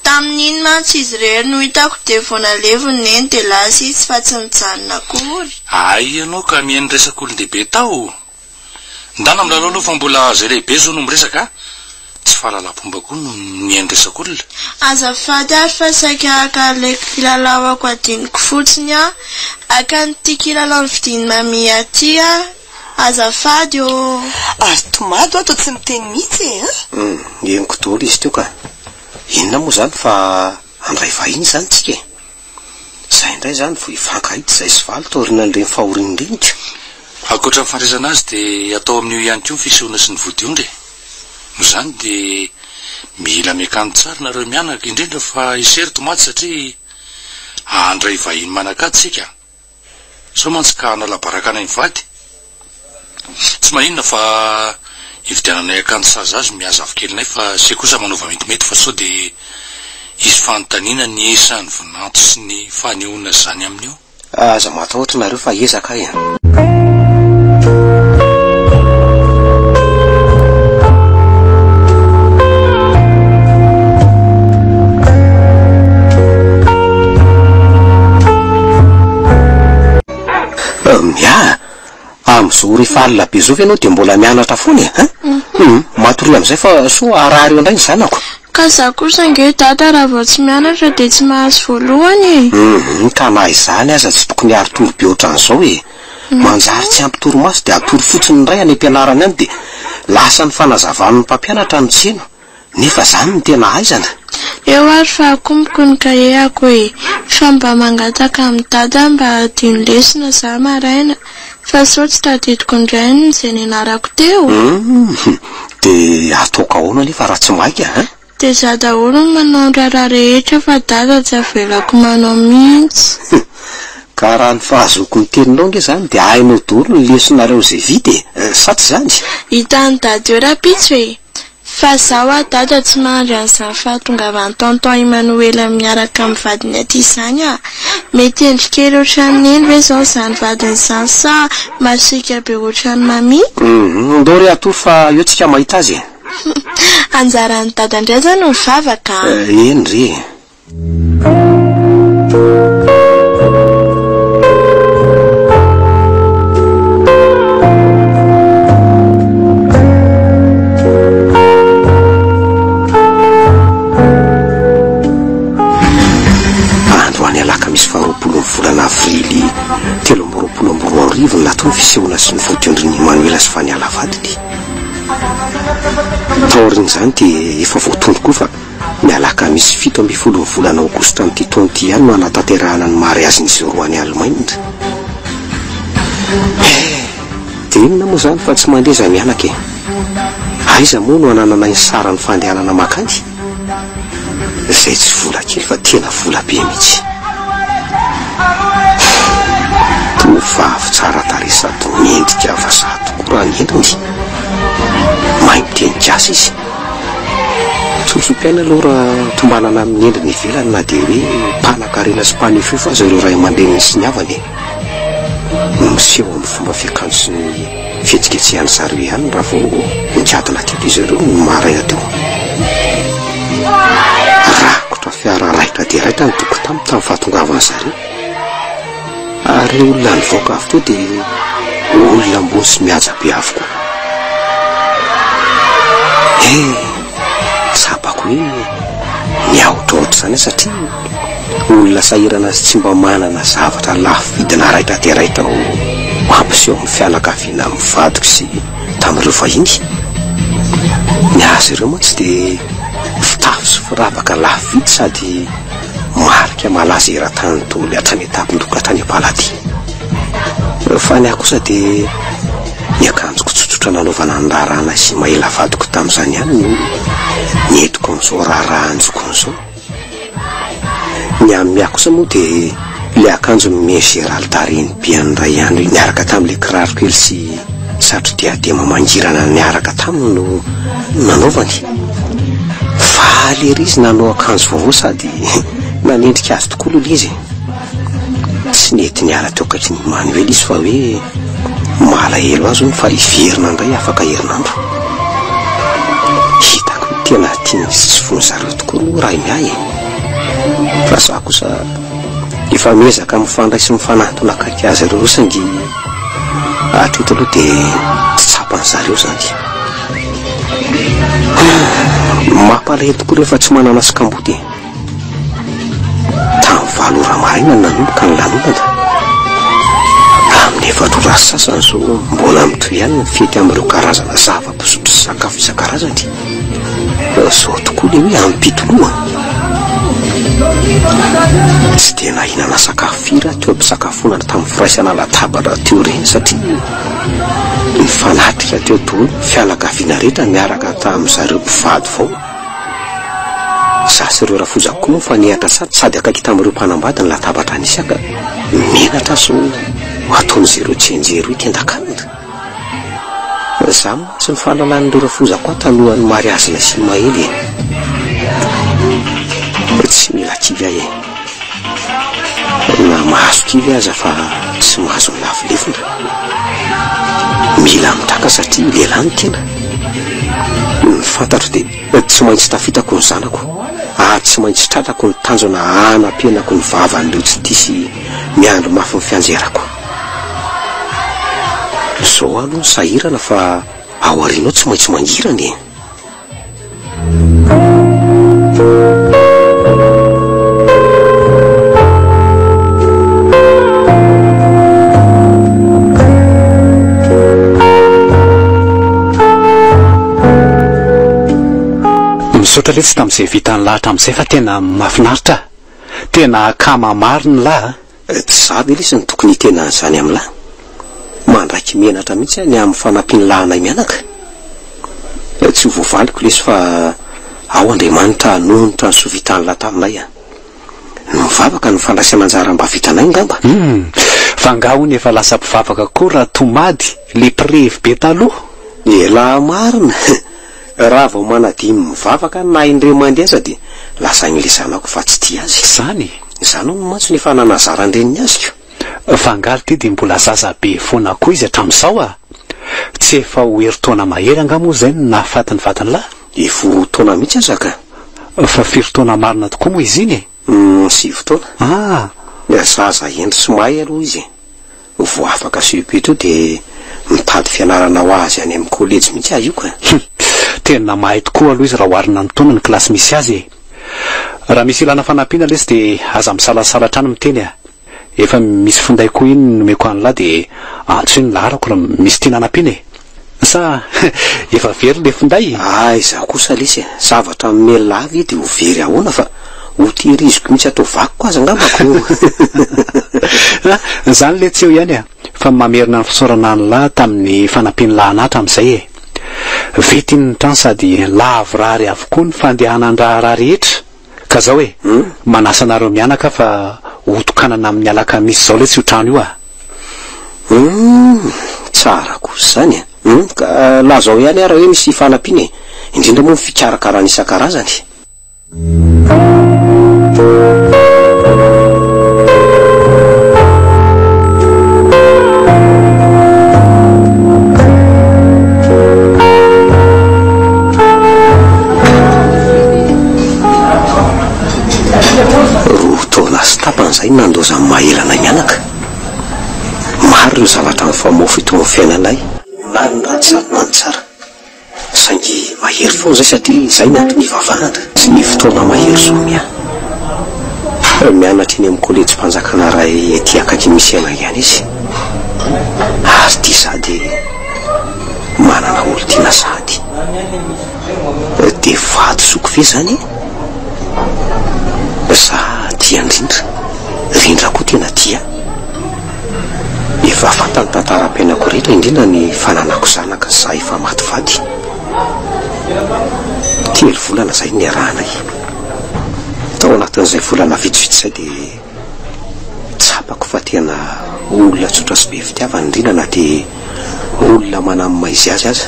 [SPEAKER 5] Tamin'iny mantsy izy irery no hitako dia vao naleviny neny dia lasa izy fa tsy nijanona akory.
[SPEAKER 1] Hay ianao ka mihaino resak'olon-dehibe tao. Ndana milalao aloha fa mbola zay lehibe zao no miresaka a! Tsy fahalalam-pomba koa no mihaino resak'olona.
[SPEAKER 5] Azafady ary fa saika haka an'ilay kilalaoako adinoko fotsiny aho. Haka an'ity kilalao novidian'i Mamia ity aho. Azafady ô!
[SPEAKER 3] Ary tomady ato tsy miteny mihitsy e an!
[SPEAKER 6] Hum, henoko daholo izy teo ka. Inona moa izany fa handray vahiny izany tsika e? Izay indray izany vao hifankahita izay sy valy taorianan'ireny fahoriana ireny ka.
[SPEAKER 1] Ankoatra ny fandraisana azy dia atao amin'io ihany koa ny fisehoana sy ny vodiondry e. Noho izany dia mila miakanjo tsara nareo mianaka, indrindra fa i Sery tomaty satria handray vahiny manan-kaja isika. Sao mantsy ka hanala baraka anay mivady. Tsy maninona fa hividiananay akanjo sahaza azy miha zafikelinay fa se kosa manaova metimety fa sao dia hisy fanontaniana ny isan'ny vinanto sy ny fanehoana izany amin'io.
[SPEAKER 6] Aza matahotra nareo fa hiezaka aho e. Mia, amin'izao ora efa alina be izao ve ianao dia mbola mianatra foana e? Hein? Hum, matoria amin'izay fa soa harary eo indray ny zanako.
[SPEAKER 5] Ka za kosa ange dada raha vao tsy mianatra dia tsy mahazo voalohany e!
[SPEAKER 6] Hum, ka na izany aza tsy tokony haritory be ohatran'izao e! Manjary tsy ampy torimaso dia hatory fotsiny indray any am-pianarana any dia lasa ny fanazavan'ny mpampianatra no tsy heno. Nefa zany no tena ahaizana?
[SPEAKER 5] Eo ary fa akomboko ny kahie-ako e! Fa mba mangataka amin'i Dada mba hadino lesona za maraina fa sao tsy tadidiko indray ny izay nianarako teo?
[SPEAKER 6] Humm! Dia ataoko ahoana anefa raha tsy maika an?
[SPEAKER 5] Dia za daholo no manao ny raharaha rehetra fa Dada tsy avelako manao mihitsy.
[SPEAKER 6] Ka raha ny fahazoako ny teninao ange izany dia hainao daholo ny lesonareo izay vita e! Sa tsy izany?
[SPEAKER 5] Hitan'i Dada eo rahampitso e! Fa za hoa dada tsy mahandry an'izany fahatongavan'i tonton Emmanuel miaraka amin'ny vadiny aty izany ah! Mety hendry kely ohatran'i neny ve izao izany vadiny izany sa masiaka be ohatran'i mamie?
[SPEAKER 6] Hum, ndao re hatory fa eo tsika mahita azy e!
[SPEAKER 5] Anjaran'i dada indray izany no mivavaka an!
[SPEAKER 6] Eny re e! Androany alakamisy faharoapolon'ny volana avrily 2023 no natao ny fisehoana sy ny vodiondrin'i Manuela sy Faniala vadiny. Taorian'izany dia efa voatondro koa fa Ny alakamisy 17 ny volana aogositra amin'ity taona ity ihany no hanatanterahana ny mariazin'izy roa any Alemaina. Eh! Dia inona moa izany fa tsy mandeha izahay mianaka e! Aiza moa no hanananay ny saran'ny fandehanana mankany? Izay tsy vola kely fa tena vola be mihitsy. Tovovavy tsara tarehy sady mendrika vazaha tokoa raha ny endriny. Mahay miteny gasy izy. Tsotso-piaina aloha raha tombanana amin'ny endriny ivelany na dia hoe mpanankarena sy mpanefoefo aza ireo ray aman-dreniny sy ny havany e. Miseho amin'ny fomba fiakanjo sy ny fihetsiketsehan'ny zareo ihany raha vao nikatona teto izy ireo ny maraina teo. Rakotra fiara raitra dia raitra ny tokotany tamin'ny fahatongavan'ny zareo. Ary ny olona nivoaka avy teo dia olona ambony sy mihaja be avokoa. He, tsapako hoe niahotrahotra izany aho satria olona sahirana sy tsy mba manana zavatra lafo vidina raitra dia raitra ho hampiseho amin'ny fianakaviana amin'ny vadiko sy tamin'ireo vahiny. Ny azy ireo mantsy dia fitafy sy firavaka lafo vidy sady Marika malaza eran-tany daholo hatrany an-tampon-doha ka hatrany am-paladia. Fa ny ahy kosa dia ny akanjoko tsotsotra nanaovana ny raharahanay sy Maela vadiko tamin'izany ihany no nentiko amin'izao raharahan-jokiny izao. Ny amin'ny ahy kosa moa dia ilay akanjo nomen'i Gérald renibe an'ny iray andro niaraka tamin'ilay kiraro kely sy satro-diadema mangirana niaraka taminy no nanaovany. Faly ery izy nanao akanjo vaovao sady nanendrika azy tokoa aloha ilay izy e. Tsy nety niala teo akaikin'i Emmanuel izy fa hoe malahelo azy hono fa hiverina indray afaka herinandro. Hitako hoe tena tiany sy tsy foin'ny zareo tokoa aloha raha ny ahy e. Fa za kosa efa miezaka mifandray sy mifanantona akaiky azy ireo saingy hatreto aloha dia tsy tsapan'ny zareo izany. Mampalahelo tokoa rehefa tsy manana sy kamboty e. Tamin'ny valo ora maraina no nanomboka ny lanonana. Amin'ny efatra ora sy sasany izao mbola mitohy ihany ny fety amin'ireo karazana zava-pisotro sy sakafo isan-karazany. Izao tokoa ilay hoe amim-pitoloha. Tsy dia nahinana sakafo firy aho teo am-pisakafoanana tamin'ny firaisana latabatra teo ireny satria Nifanatrika teo daholo ny fianakaviana rehetra niaraka tamin'ny zareo mpivady vao. Za sy ireo rafozako koa moa nifanehatra tsara sady akaiky tamin'ireo mpanambady ny latabatra nisy ahy ka menatra aho sao ataon'izireo tsianjery hoe tendakanina. Za mantsy ny fahalalan'ireo rafozako ahy talohan'ny mariazinay sy Maely e. Tsy mila kivy aho e. Na mahazo kivy aza fa tsy mahazo milafo lefona. Mila mitraka satria lehilahy ny tena. Ny fantatro dia tsy maintsy tafitako ny zanako ary tsy maintsy tratrako ny tanjona hanampenako ny vavan'ireo tsy tia sy miandry mafy ny fianjerako. Izao aloha ny sahirana fa ao aoriana ao tsy maintsy mangirana e.
[SPEAKER 7] Misaotra letsy tamin'izay vita ny lahatra amin'izay fa tena mahafinaritra a! Tena akama marina lah a!
[SPEAKER 6] Tsy za ve lesy no tokony hiteny an'izany amin'lah? Mandraiky menatra mihitsy aho ny amin'ny fanampian'lah anay mianaka. Tsy ho voavaliko lesy fa ao Andriamanitra hanonitra ny soa vitan'lah taminay a. Ny mivavaka no fandraisana anjara mba vitanay ngamba.
[SPEAKER 7] Humm! Fa nga hono efa lasa mpivavaka koa raha tomady le mpirevy be taloha?
[SPEAKER 6] Elah marina! Raha vao manadino mivavaka na indray mandeha aza dia lazain'ilay zanako fa tsy tia azy.
[SPEAKER 7] Izany e!
[SPEAKER 6] Izany hono mantsy no efa nanazaran-dreniny azy ko.
[SPEAKER 7] Fa angaha ity dia mbola zaza be foana koa izy hatramin'izao a! Tsy efa ho herintaona mahery angaha moa izay no nahafaty ny vadin'lah?
[SPEAKER 6] Efa ho roa taona mihitsy aza ka!
[SPEAKER 7] Fa firy taona marina tokoa moa izy iny e?
[SPEAKER 6] Sivy taona.
[SPEAKER 7] Ah!
[SPEAKER 6] Zaza hendry sy mahay aloha izy e! Vao afaka cepe teo dia mitady fianarana ho azy any amin'ny kolejy mihitsy aho io ka!
[SPEAKER 7] Hum! Tena mahay tokoa aloha izy raha oharina amin'ny taona ny kilasy misy azy e! Raha misy ilana fanampiana lesy dia aza misalasala hatrany miteny a! Efa misy finday koa iny nomeko an'lah dia antsoy ny laharako raha misy tiana hanampiana e! Sa efa very le finday e?
[SPEAKER 6] Aiza kosa lesy e! Zavatra mimelona ahy ve dia ho very ahoana fa ho tehiriziko mihitsy atao vakoka aza angamba ko!
[SPEAKER 7] Zany le tsy eo ihany a! Fa mamerina ny fisaorana an'lah tamin'ny fanampian'lah anah hatramin'izay e! Vita iny ny trano sady lavorary avokoa ny fandehanan-draharaha rehetra! Ka zao e, manasa anareo mianaka fa ho tokanana amin'ny alakamisy izao letsy io trano io a!
[SPEAKER 6] Humm, tsara kosa izany e! Humm, ka lazao ihany ary hoe misy fanampiana e! Indrindra moa ny fikarakarana isan-karazany. Roa taona sy tapany izay no nandaozan'i Mahery anay mianaka. Maro ireo zavatra nifamofoy teo amin'ny fiainanay, na ny ratsy izany na ny tsara. Saingy mahery foana izay satria izay ny antony ivavahana. Tsy ny fotoana mahery Sonia. Mianatra eny amin'ny kolejim-panjakana iray ety akaikin'ny misy anay ihany izy. Ary ity sady manana olon-tiana sahady. Dia fahadisoako ve izany e? Za tia an-dRindra. Rindra koa tena tia ahy. Efa fantany tantaram-piainako rehetra, indrindra ny fananako zanaka za efa maty vady. Telo volana izay no niarahanay. Tao anatin'izay volana vitsivitsy izay dia tsapako fa tena olona tsotra sy be fitiavana indrindra na dia olona manamaizy azy aza.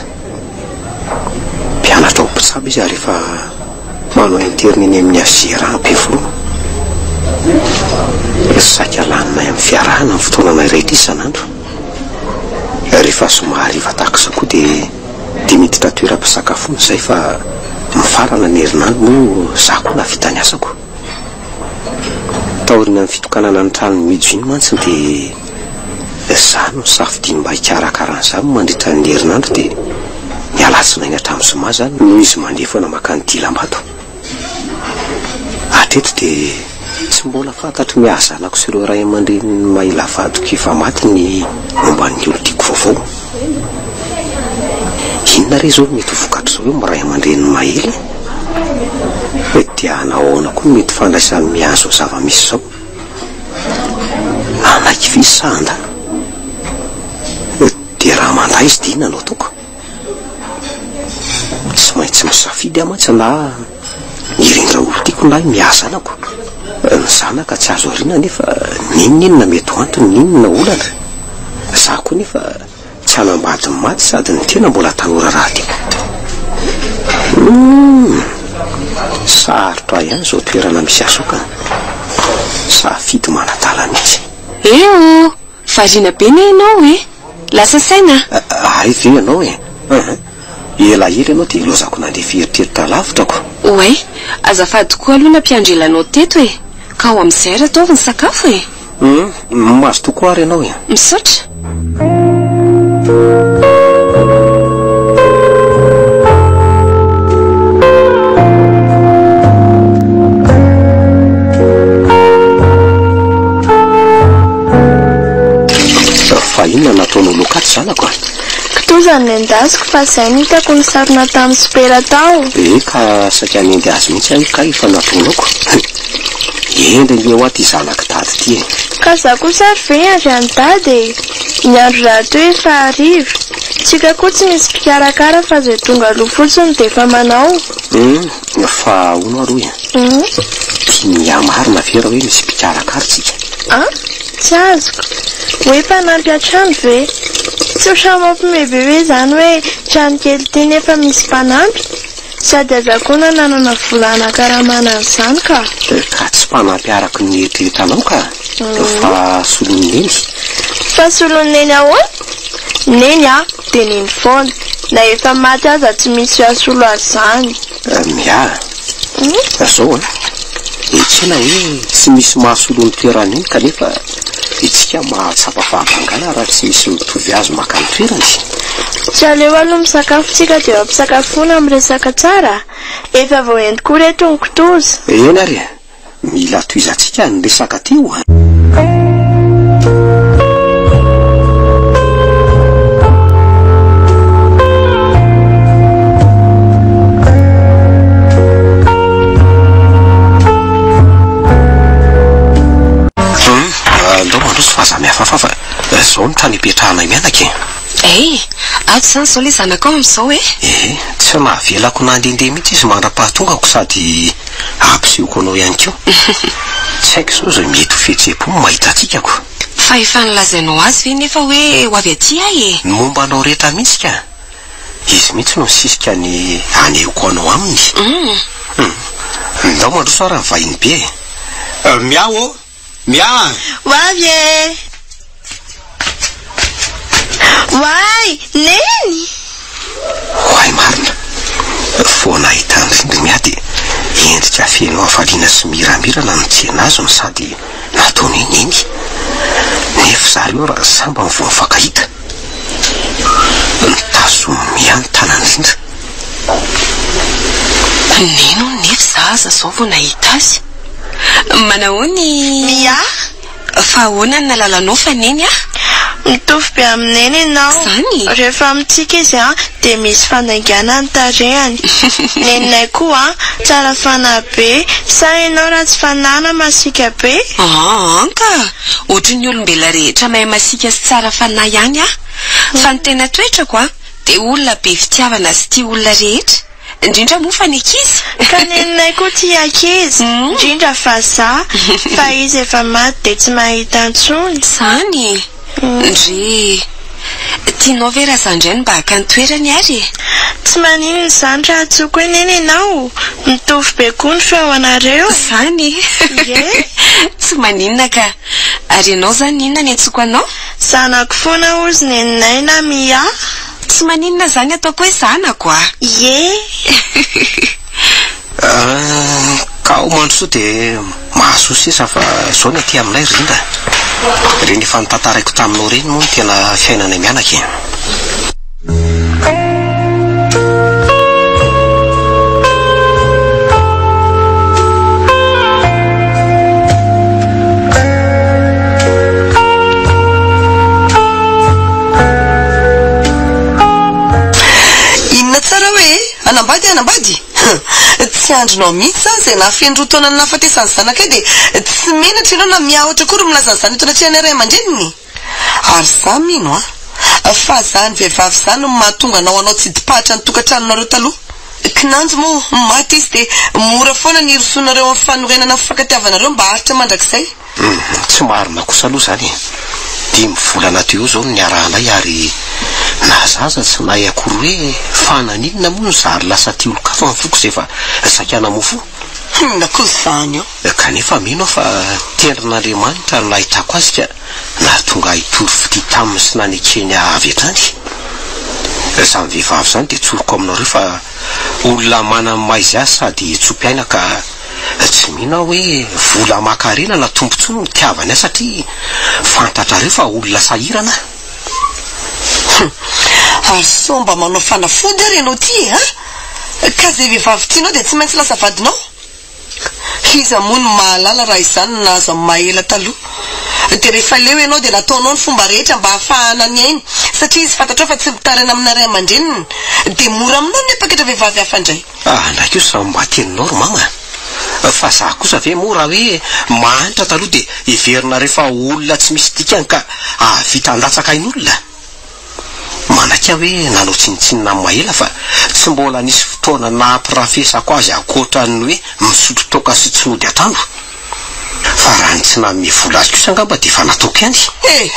[SPEAKER 6] Mpianatra ho mpitsabo izy ary efa manao interne eny amin'ny HJRA Ampefiloha. Saika laninay amin'ny fiarahana ny fotoananay rehetra isan'andro. Rehefa zoma hariva tahaka izao koa dia dia miditra toeram-pisakafoana izay fa mifarana ny herinandro moa za koa nahavita ny asako. Taorian'ny fitokanana ny tranon'i Mijo iny mantsy dia za no nisafidiany mba hikarakara an'izany mandritra ny herinandro dia ny alatsinainy hatramin'ny zoma zany no izy mandeha foana mankany Dilambato. Hatreto dia tsy mbola fantatry ny hazanako sy ireo ray aman-drenin'i Maila vadiko efa maty ny momba ny olon-tiako vaovao. Inona re izao no mety ho vokatr'izao eo amin'ny ray aman-drenin'i Maela e? Dia hanao ahoana koa no mety fandraisan'i Mia izao zava-misy izao? Hanaiky ve izy sa handà? Dia raha mandà izy dia inona no ataoko? Tsy maintsy misafidy aho mantsy na mirindra olon-tiako na miahy zanako. Ny zanaka tsy azo ariana nefa n'inon'inona mety ho antony n'inona olana. Za koa nefa tsy hanambady ny maty sady ny tena mbola tanora rahateo. Humm! Sarotra ihany izao toerana misy ahy izao ka. Safidy manadala mihitsy.
[SPEAKER 2] Eh oh! Variana be ne ianao e! Lasa saina
[SPEAKER 6] a! Hay ve ianao e! Hum! Ela ela ianao dia ilaozako nandeha fieritreritra lavitra ko!
[SPEAKER 2] Oay! Azafady koa aloha nampiandry ela anao teto e! Ka ao amin'izay ary ataovy ny sakafo e!
[SPEAKER 6] Hum! Mazotoa koa ary ianao e!
[SPEAKER 2] Misaotra!
[SPEAKER 6] Fa inona no nataonao loaka ato zanako a?
[SPEAKER 5] Kitoza no nendasiko fa zay no hitako nisarona tamin'ny sopera tao.
[SPEAKER 6] Eh ka saika hanendy azy mihitsy aho io kay efa nataonao ko. Hendry ange hoa ty zanak'i dada ty e.
[SPEAKER 5] Ka za kosa ary ve hiandry an'i dada e? Ny andro rahateo efa hariva. Tsika koa tsy misy mpikarakara fa zay tonga aloha fotsiny dia efa manao.
[SPEAKER 6] Hum, fa hono aroa e? Tian'i Mia marina ve raha hoe misy mpikarakara tsika?
[SPEAKER 5] An? Tsy azoko. Hoe mpanampy an-trano ve? Tsy ohatran'ny mampiomehy be ve izany hoe trano kely ity nefa misy mpanampy? Sady aza koa nananana vola hanakaramana an'izany ka.
[SPEAKER 6] Ka tsy mpanampy araka ny eritreretanao ka, fa solon'i Neny.
[SPEAKER 5] Fa solon'i Neny ahoana? Neny a, dia Neny foana. Na efa maty aza tsy misy hasolo azy izany.
[SPEAKER 6] Mia, zao an, ekena hoe tsy misy mahasolo ny toerany iny kanefa itsika mahatsapa fahabangana raha tsy misy mitovy azy maka ny toerany.
[SPEAKER 5] Tsy aleo aloha misakafo tsika dia eo ampisakafoana miresaka tsara? Efa voaendy koa reto ny kitoza.
[SPEAKER 6] Eny ary e, Mila tohizantsika ny resaka teo a! Hum, andao mandroso fa aza mihafahafa fa izao no trano ipetrahanay mianaka e!
[SPEAKER 2] Hey, ato izany izao ilay zanakao amin'izao e!
[SPEAKER 6] Ehe, tsy navelako nandehandeha mihitsy izy mandra-pahatongako sady Ampisehoko anao ihany koa. Tsy haiko izao izay mety ho fihetseham-pony mahita antsika ko.
[SPEAKER 2] Fa efa nolazainao azy ve nefa hoe ho avy aty aho e?
[SPEAKER 6] Ny momba anao rehetra mihitsy ka. Izy mihitsy no nisisika ny hanehoko anao aminy. Hum. Ndao mandroso ary ny vahiny be e. Miaho ô! Mia a!
[SPEAKER 5] Ho avy e! Oay! Neny!
[SPEAKER 6] Oay marina! Vao nahita an-dry ry Mia dia endrika feno hafaliana sy miramirana no nitsena azy no sady nataony hoe Neny. Nefa zareo raha sambany vao nifankahita. Nitazomin'i Mia ny tanany indrindra.
[SPEAKER 2] Neny hono nefa za aza zao vao nahita azy. Manahoana i.
[SPEAKER 5] Mia?
[SPEAKER 2] Fa ahoana ny nalalanao fa Neny ah?
[SPEAKER 5] Mitovy be amin'i Neny ianao.
[SPEAKER 2] Zany?
[SPEAKER 5] Rehefa mitsiky izy an, dia misy fandaingana ny tarehany. Neninay koa an, tsara fanahy be, sa ianao ratsy fanahy na masiaka be?
[SPEAKER 2] Aa ka! Ohatry ny olombelona rehetra mahay masiaka sy tsara fanahy ihany aho. Fa ny tena toetrako an, dia olona be fitiavana sy tia olona rehetra. Indrindra moa fa ny ankizy.
[SPEAKER 5] Ka neninay koa tia ankizy, indrindra fa za, fa izy efa maty dia tsy mahita intsony.
[SPEAKER 2] Zany? Ndry. Tianao ve raha za ndray no mba haka ny toerany ary e?
[SPEAKER 5] Tsy maninona izany raha antsoiko hoe neny ianao, mitovy be koa ny feo anareo.
[SPEAKER 2] Zany?
[SPEAKER 5] Ie.
[SPEAKER 2] Tsy maninona ka. Ary ianao izany inona ny antsoiko anao?
[SPEAKER 5] Zanako foana hozy neninay na Mia.
[SPEAKER 2] Tsy maninona zany ataoko hoe zanako a!
[SPEAKER 5] Ie!
[SPEAKER 6] Ka ao Mandrosoa dia mahasoa sisa fa izao ny aty aminay ry Rinda. Ireny efa notantaraiko taminao ireny moa no tena fiainanay mianaka e.
[SPEAKER 3] Inona tsara hoe hanambady hanambady? Tsy andrinao mihitsy izany izay nahafeno roa taona ny nahafatesan'ny zanakay dia tsy menatra ianao na miahotra akory milaza an'izany eto anatrehanay ray aman-dreniny? Ary za mino an, fa zany vehivavy zany no mahatonga anao hanao tsidim-pahatra ny tokantranonareo taloha. Kinanjo moa maty izy dia mora foana ny hirosoanareo amin'ny fanorenana ny fifankatiavanareo mba haharitra mandrakizay.
[SPEAKER 6] Humm, tsy marina kosa aloha izany e! Dimy volana teo eo izao no niarahanay ary na za aza tsy nahay akory hoe fa naninona moa no zary lasa tia olon-kafa ny foko izay efa saika namoa fo.
[SPEAKER 3] Inona koa izany eo?
[SPEAKER 6] Kanefa mino aho fa tendrin'Andriamanitra no nahitako azy ka nahatonga ahy hitory fitia taminy sy nanekeny ahy avy hatrany. Izany vehivavy izany dia tsoriko aminareo fa olona manana ny maha izy azy sady tso-piaina ka Tsy mino aho hoe vola aman-karena na tombontsoa no nitiavany ahy satria fantatrareo fa olona sahirana aho.
[SPEAKER 3] Hum! Ary sao mba manao fanafody ary ianao ity e, an? Ka izay vehivavy tianao dia tsy maintsy lasa vadinao? Iza moa no mahalala raha izany no nahazo an'i Maela taloha? Dia rehefa leo ianao dia nataonao ny fomba rehetra mba hahafahana niaina satria izy fantatrao fa tsy mitaraina amina ray aman-dreniny dia mora aminao ny hampakatra vehivavy hafa indray.
[SPEAKER 6] Ah ndray kosa mba teninao ry mama a! Fa za kosa ve moa raha hoe mahantra taloha dia heverinareo fa olona tsy misy dikany ka hahavita handatsaka ain'olona? Manaiky aho hoe nanao tsinontsinona an'i Maela fa tsy mbola nisy fotoana nampirafesako azy ankoatran'ny hoe misotro toaka sy tsy nody an-trano. Fa raha ny tsy nanome vola azy kosa angamba dia efa nataoko ihany.
[SPEAKER 3] Eh!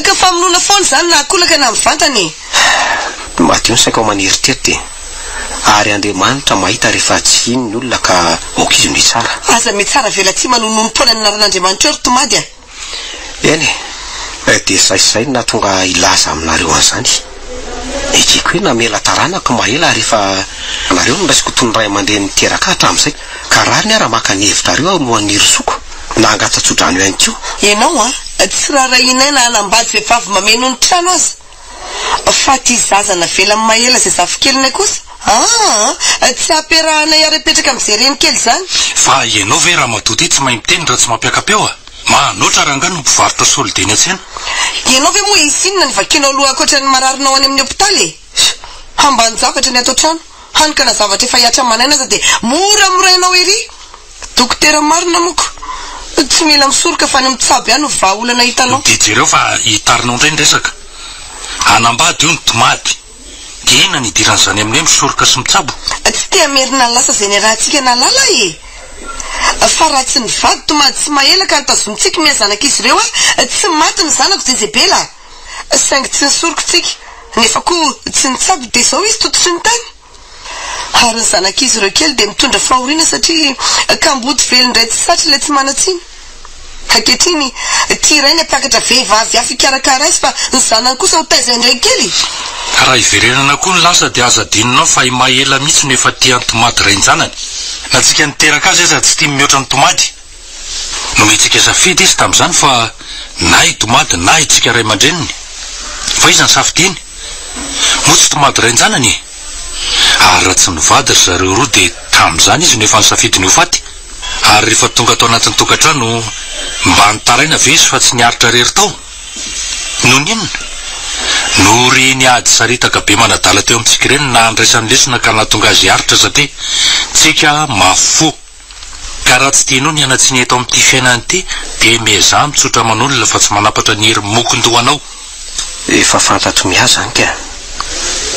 [SPEAKER 3] Ka famonoana foana izany na ankolaka na mivantana e!
[SPEAKER 6] Madio ny saiko aman'eritreritra e! Ary Andriamanitra mahita rehefa tsy hino ny olona ka aoka izy no hitsara.
[SPEAKER 3] Aza mitsara velatsihy manononom-poana ny anaran'Andriamanitra eo ry tomady a!
[SPEAKER 6] Eny e! Dia izay sy izay no nahatonga ahy hilaza aminareo an'izany. Ekeko hoe namela taranaka Maela ary efa nareo no raisiko toy ny ray aman-dreny niteraka ahy hatramin'izay ka rariny aho raha maka ny hevitrareo aho alohan'ny hirosoako na hangatsa-tsodrano ihany koa.
[SPEAKER 3] Ianao an! Tsy raharahianay na hanambady vehivavy mameno ny trano aza. Fa ty zaza navelan'i Maela izay zafikelinay kosa aa! Tsy ampiarahanay ary apetraka amin'izay reny kely izany.
[SPEAKER 1] Fa ianao ve ramatoa ty tsy mahay miteny raha tsy mampiaka-peo a? Manoatra rangahy no mpivarotra solide eny an-tsena.
[SPEAKER 3] Ianao ve moa hisy inona ny vakianao loha ankoatra ny mararinao any amin'ny hopitaly e? Ambanin-javatra ny ato an-trano, hany ka na zavatra efa hihatra aman'aina aza dia moramorainao ery! Dokotera marina moko. Tsy mila misoroka fa ny mitsabo ihany no vahaolana hitanao.
[SPEAKER 1] Dia jereo fa hitarinao indray ny resaka. Hanambady hono tomady. Dia inona ny idiran'izany amin'ny hoe misoroka sy mitsabo?
[SPEAKER 3] Tsy te hamerina ny lasa izay niarahantsika nahalala e! Fa raha tsy nivady tomady sy mahela ka notazomintsika miha zanak'izy ireo aho, tsy maty ny zanako Jezebela! Saingy tsy nisoroka tsika, nefa koa tsy nitsabo dia izao izy tototry ny tany. Ary ny zanak'izy ireo kely dia mitondra fahoriana satria kamboty velon-dray tsy satry ilay tsy manan-tsiny. Ankehitriny, tia ray ny hampiakatra vehivavy hafa hikarakara azy fa ny zanany kosa ho taizain-dray kely.
[SPEAKER 1] Raha hiverenana koa ny lasa dia aza adinonao fa i Mahela mihitsy no efa tia an'i Tomady rain-janany. Na tsika niteraka azy aza tsy tiany mihoatra an'i Tomady. Nomentsika safidy izy tamin'izany fa na i Tomady na itsika ray aman-dreniny. Fa iza ny safidiany? Moa tsy Tomady rain-janany e? Ary raha tsy nivady ry zareo roa dia tamin'izany izy no efa nisafidy ny ho faty. Ary rehefa tonga tao anatin'ny tokantrano, mba nitaraina ve izy fa tsy niaritra irery tao? Noho ny inona? Noho ireny ady saritaka be manadala teo amintsika ireny no nahandraisany lesona ka nahatonga azy hiaritra satria tsika mafy fo. Ka raha tsy tianao ny hanatsiny eto amin'ity fiainana ity dia miezaha mitsotra aman'olona fa tsy manampatra ny hery mokon-dohanao.
[SPEAKER 6] Efa fantatro Mia zany ka.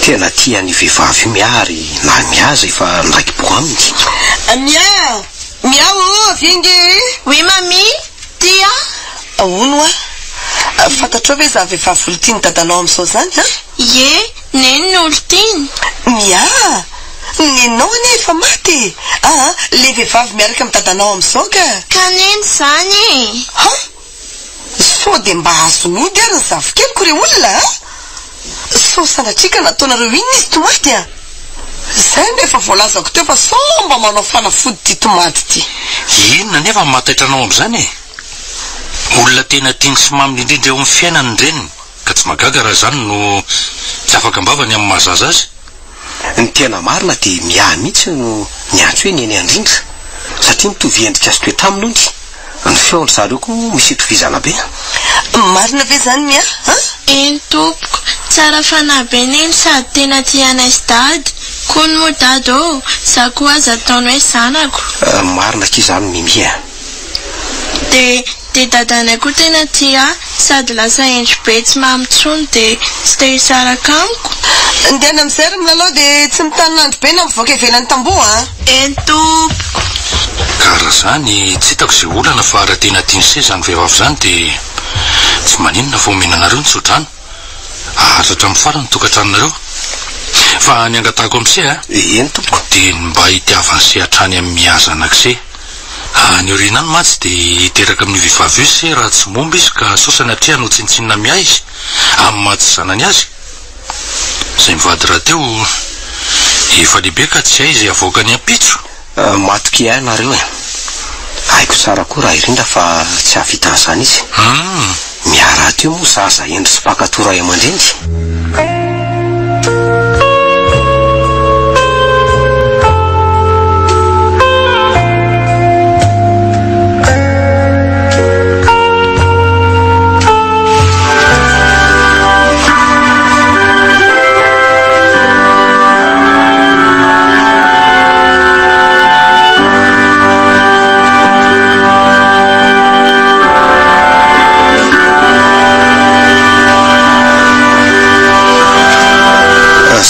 [SPEAKER 6] Tena tia an'io vehivavy io Mia ary na Mia aza efa niraiki-po aminy.
[SPEAKER 3] Mia! Mia ô! Avia ange e!
[SPEAKER 5] Oui mamie, ty aho.
[SPEAKER 3] Hono hoa, fantatrao ve izany vehivavy volon-tian'i dadanao amin'izao izany an?
[SPEAKER 5] Ie, Neny no olon-tiany.
[SPEAKER 3] Mia! Neninao anie efa maty e! Aa, le vehivavy miaraka amin'ny dadanao amin'izao ka!
[SPEAKER 5] Ka neny izany e!
[SPEAKER 3] Ha! Sao dia mba azon'ody ary ny zafikeliko re olona a! Sao sanatria ka nataonareo inona izy tomady a! Izay no efa voalazako teo fa sao mba manao fanafody ity tomady ity.
[SPEAKER 1] Inona anefa no mahataitra anao amin'izany e? Olona tena tiany sy maminy indrindra eo amin'ny fiainany ny reniny. Ka tsy mahagaga raha izany no tsy afaka am-bava ny amin'ny maha zaza azy.
[SPEAKER 6] Ny tena marina dia Mia mihitsy no niantso hoe Neny Andrindra satria mitovy endrika sy toetra aminy hono. Ny feon-dry zareo koa misy itovizana be.
[SPEAKER 3] Marina ve izany Mia a?
[SPEAKER 5] Eny tompoko, tsara fanahy be Neny sady tena tia anay sy Dada. Kony moa Dada ô, za koa aza ataony hoe zanako.
[SPEAKER 6] Marina akia izany Mimi a.
[SPEAKER 5] Dia dia dadanay koa tena tia ahy sady lasa hendry be tsy mamy intsony dia tsy te hisaraka amiko.
[SPEAKER 3] Ndehana amin'izay ry milalao dia tsy mitanina andro be na mivoaka ivelan'ny tamboho an!
[SPEAKER 5] Eny tompoko.
[SPEAKER 1] Ka raha izany tsy hitako izay olana fa raha tena tian'i se izany vehivavy izany dia tsy maninona fa omena anareo ny tsodrano. Haharitra hatramin'ny farany ny tokantranonareo. Fa ny angatahako amin'i se a!
[SPEAKER 6] Eny tompoko.
[SPEAKER 1] Dia ny mba hitiavan'i se hatrany amin'i Mia zanak'i se. Any aoriana any mantsy dia hiteraka amin'io vehivavy io se raha tsy momba izy ka sao sanatria hanao tsinontsinona Mia izy amin'ny maha tsy zanany azy. Izay mivady rahateo efa lehibe ka tsy hay izay havoakany ampitso.
[SPEAKER 6] Matokia ahy nareo e. Haiko tsara koa raha irindra fa tsy hahavita an'izany izy. Miaraha rahateo moa zaza hendry sy mpankatò ray aman-dreny.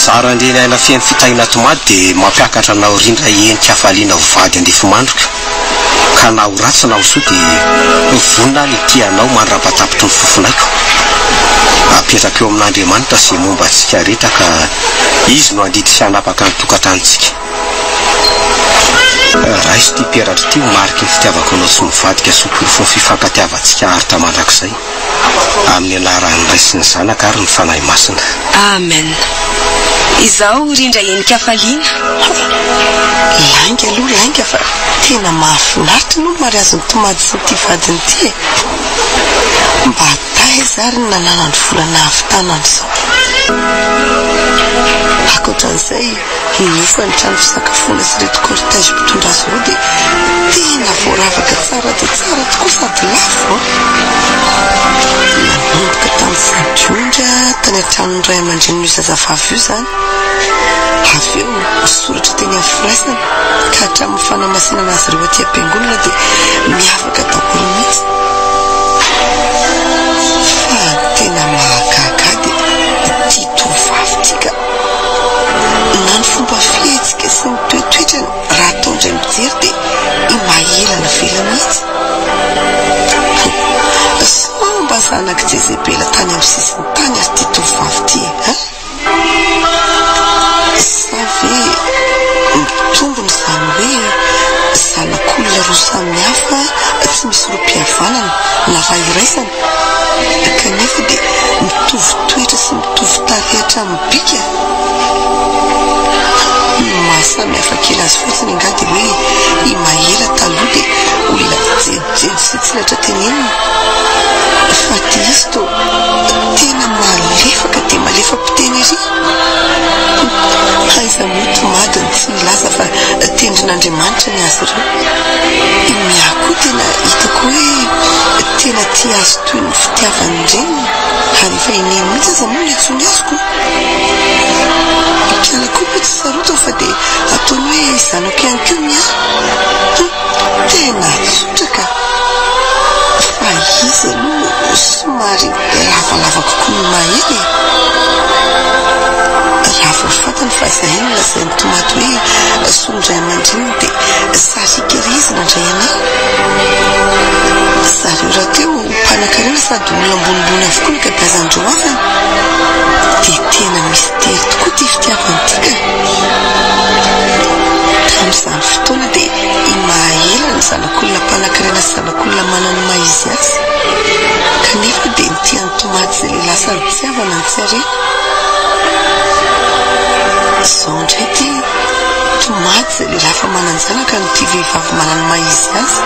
[SPEAKER 6] Zara Andrianaina feno fitahiana tomady dia mampiakatra anao rindra henika hafaliana ho vady andefimandriko. Ka na ho ratsy na ho soa dia vonona aho ny hitia anao mandra-patapitry ny fofonaiko. Apetrako eo amin'Andriamanitra izay momba antsika rehetra ka Izy no handidy sy hanapaka ny tokantranontsika. Raiso ity peratra ity ho mariky ny fitiavako anao tsy mivadika sy ho porofon'ny fifankatiavantsika haharitra mandrakizay. Amin'ny anaran'ny Ray sy ny Zanaka ary ny Fanahy Masina.
[SPEAKER 2] Amen. Izaho rindra henin-kafaliana.
[SPEAKER 3] Lainga aloha lainga fa tena mahafinaritra aloha ny mariazin'i Tomady sy ity vadiny ity e! Mba taiza ary ny nananany vola nahavitana an'izao? Ankoatran'izay, ny hofan'ny trano fisakafoana sy ireto cortège mpitondra azy ireo dia tena voaravaka tsara dia tsara tokoa sady lafo an! Nanomboka tamin'ny vodiondry tany an-tranon'ny ray aman-drenin'io zazavavy io izany, avy eo nisoratra teny amin'ny firaisana ka hatramin'ny fanamasinana azy ireo aty am-piangonana dia miavaka daholo mihitsy. Fa ny tena mahagaga ahy dia ity tovovavy ity ka! Na ny fomba fihetsika sy ny toetoetrany raha atao indray mijery dia i Mahela navela mihitsy. Sao mba zanak'i Jezebela tany amin'ny sisiny tany ary ity tovovavy ity e? Hein? Sa ve mitombina izany hoe zanak'olona roa samy hafa tsy misy rohim-pihavanana na ra iraisana kanefa dia mitovy toetra sy mitovy tarehy hatramin'ny bika? Ny maha samy hafa kely azy fotsiny angaha dia hoe i Mahela taloha dia olona jejojejo sy tsy laitra tenenina fa ity izy toa tena malefaka dia malefa-piteny ery. Aiza moa tomady no tsy hilaza fa tendrin'Andriamanitra ny azy ireo. I Mia koa tena hitako hoe tena tia azy toy ny fitiavan'ny reniny ary efa i Neny mihitsy aza moa no niantsoany azy ko. I Kiana koa moa tsy sarotiny fa dia ataony hoe zanako ihany koa Mia. Hum, tena tsotra ka. Fa izy aloha somary lavalava kokoa noho Mahery e. Raha vao fantany fa izay no lazain'i Tomady hoe solon-dray aman-dreniny dia sariaka ery izy nandray an'ahy. Zareo rahateo mpanankarena sady olona ambonimbony avokoa ny ankabeazan'ireo havany. Dia tena mistery tokoa ity fitiavana ity ka. Tamin'izany fotoana dia i Mahaela ny zanak'olona mpanankarena sy zanak'olona manana ny maha izy azy. Kanefa dia nitia an'i Tomady izay lehilahy sady tsy havana no tsy harena. Izao indray ity Tomady izay lehilahy efa manan-janaka no tia vehivavy manana ny maha izy azy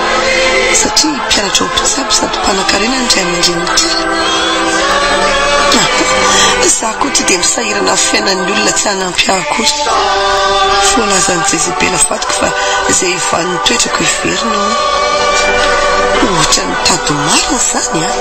[SPEAKER 3] satria mpianatra ho mpitsabo sady mpanankarena ny ray aman-dreniny kely. Izaho koa ity dia misahirana amin'ny fiainan'ny olona tsy hanampy ahy akory. Voalazan'i Jezebela vadiko fa izay hivanin'ny toetrako hiverina hono. Ohatran'ny tady marina izany an!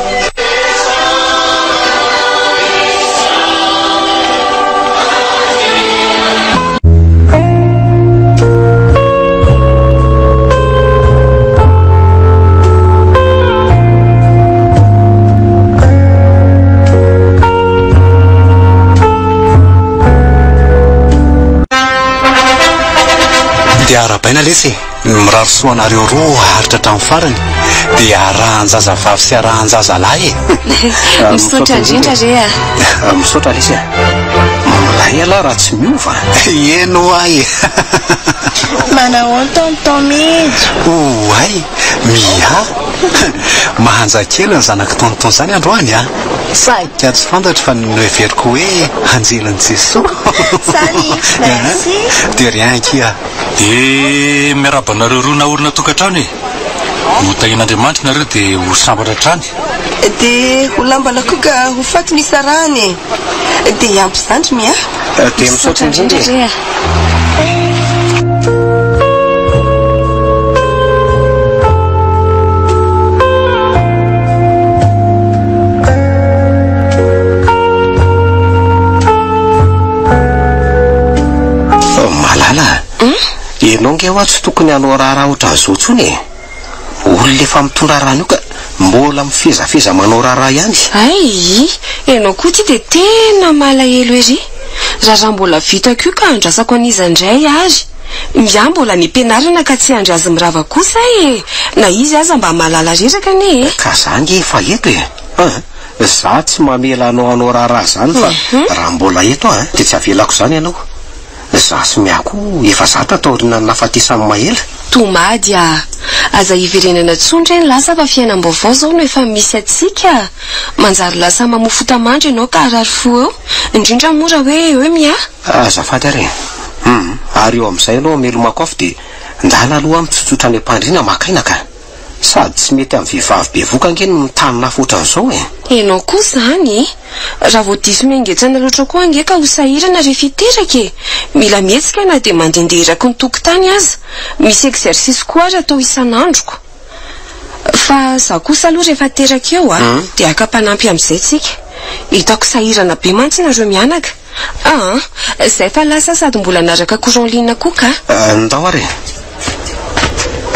[SPEAKER 7] Dia arahabaina lesy e! Mirary soa anareo roa haharitra hatramin'ny farany, dia arahan-jazavavy sy arahan-jazalahy e!
[SPEAKER 2] Misaotra indrindra re a!
[SPEAKER 6] Misaotra lesy a! Milay ialahy raha tsy miova a!
[SPEAKER 7] Eny ho'a e!
[SPEAKER 5] Manahoana tonton Mijo?
[SPEAKER 7] Oay! Mia! Mahanja kely ny zanak'i tonton izany androany a! Saika tsy fantatro fa noheveriko hoe anjelin'i Jesoa.
[SPEAKER 5] Salut, merci.
[SPEAKER 7] De rien akia.
[SPEAKER 1] Dia miarahaba anareo roa naorina tokantrano e! Ho tahian'Andriamanitra nareo dia ho sambatra hatrany.
[SPEAKER 3] Dia ho lambana koa ka ho faty ny hisarahana e! Dia hiampy zandry Mia.
[SPEAKER 6] Dia misaotra indrindra e! Malala a! Ianao ange hoa tsy tokony hanao raharaha ohatran'izao intsony e! Olona efa mitondra rano io ka mbola mifezafeza manao raharaha ihany.
[SPEAKER 2] Hay! Ianao koa ity dia tena malahelo ery. Raharaha mbola vitako io ka andrasako an'iza indray ary. Miahy mbola any am-pianarana ka tsy hiandry azy mirava kosa e! Na izy aza mba mahalala reraka anie e!
[SPEAKER 6] Ka za ange efa eto e! An! Za tsy mamela anao hanao raharaha zany fa raha mbola eto aho dia tsy avelako zany ianao. Za sy Mia koa efa zatra taorianan'ny nahafatesan'i Maela.
[SPEAKER 2] Tomady ah! Aza hiverenana tsony re ny lasa fa fiainam-baovao zao no efa misy antsika. Manjary lasa mamoa fota-mandry ianao ka harary fo eo, indrindra moa raha hoe eo Mia.
[SPEAKER 6] Azafady ary e! Hum, ary eo amin'izay aloha hamelomako afo dia ndana aloha aho mitsotsotra any am-pandriana maka aina ka! Sady tsy mety amin'ny vehivavy bevoka ange ny mitanina afo ohatran'izao e!
[SPEAKER 2] Ianao koa izany e! Raha vao diso miangetsana loatra koa ange ka ho sahirana rehefa hiteraka e! Mila mihetsika na dia mandehandeha eraky ny tokotany aza. Misy exercice koa ary atao isan'androko. Fa za kosa aloha rehefa teraka eo a, dia haka mpanampy amin'izay tsika. Hitako sahirana be mantsy nareo mianaka. Aa, zay fa lasa sady mbola hanaraka cours en ligne koa ka.
[SPEAKER 6] Ndao ary e!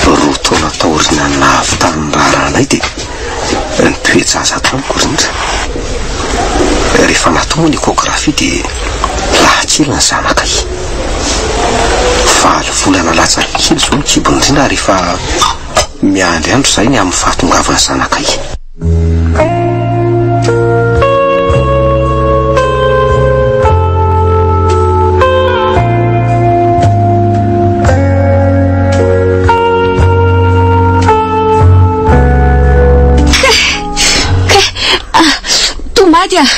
[SPEAKER 6] Roa taona taorianan'ny nahavitan'ny raharahanay dia nitoe-jaza tamiko Rindra. Rehefa natao moa ny échographie dia lahy kely ny zanakay. Valo volana latsaka kely izao ny kibon'i Rindra ary efa miandry andro izahay ny amin'ny fahatongavan'ny zanakay.
[SPEAKER 2] Tomady ah!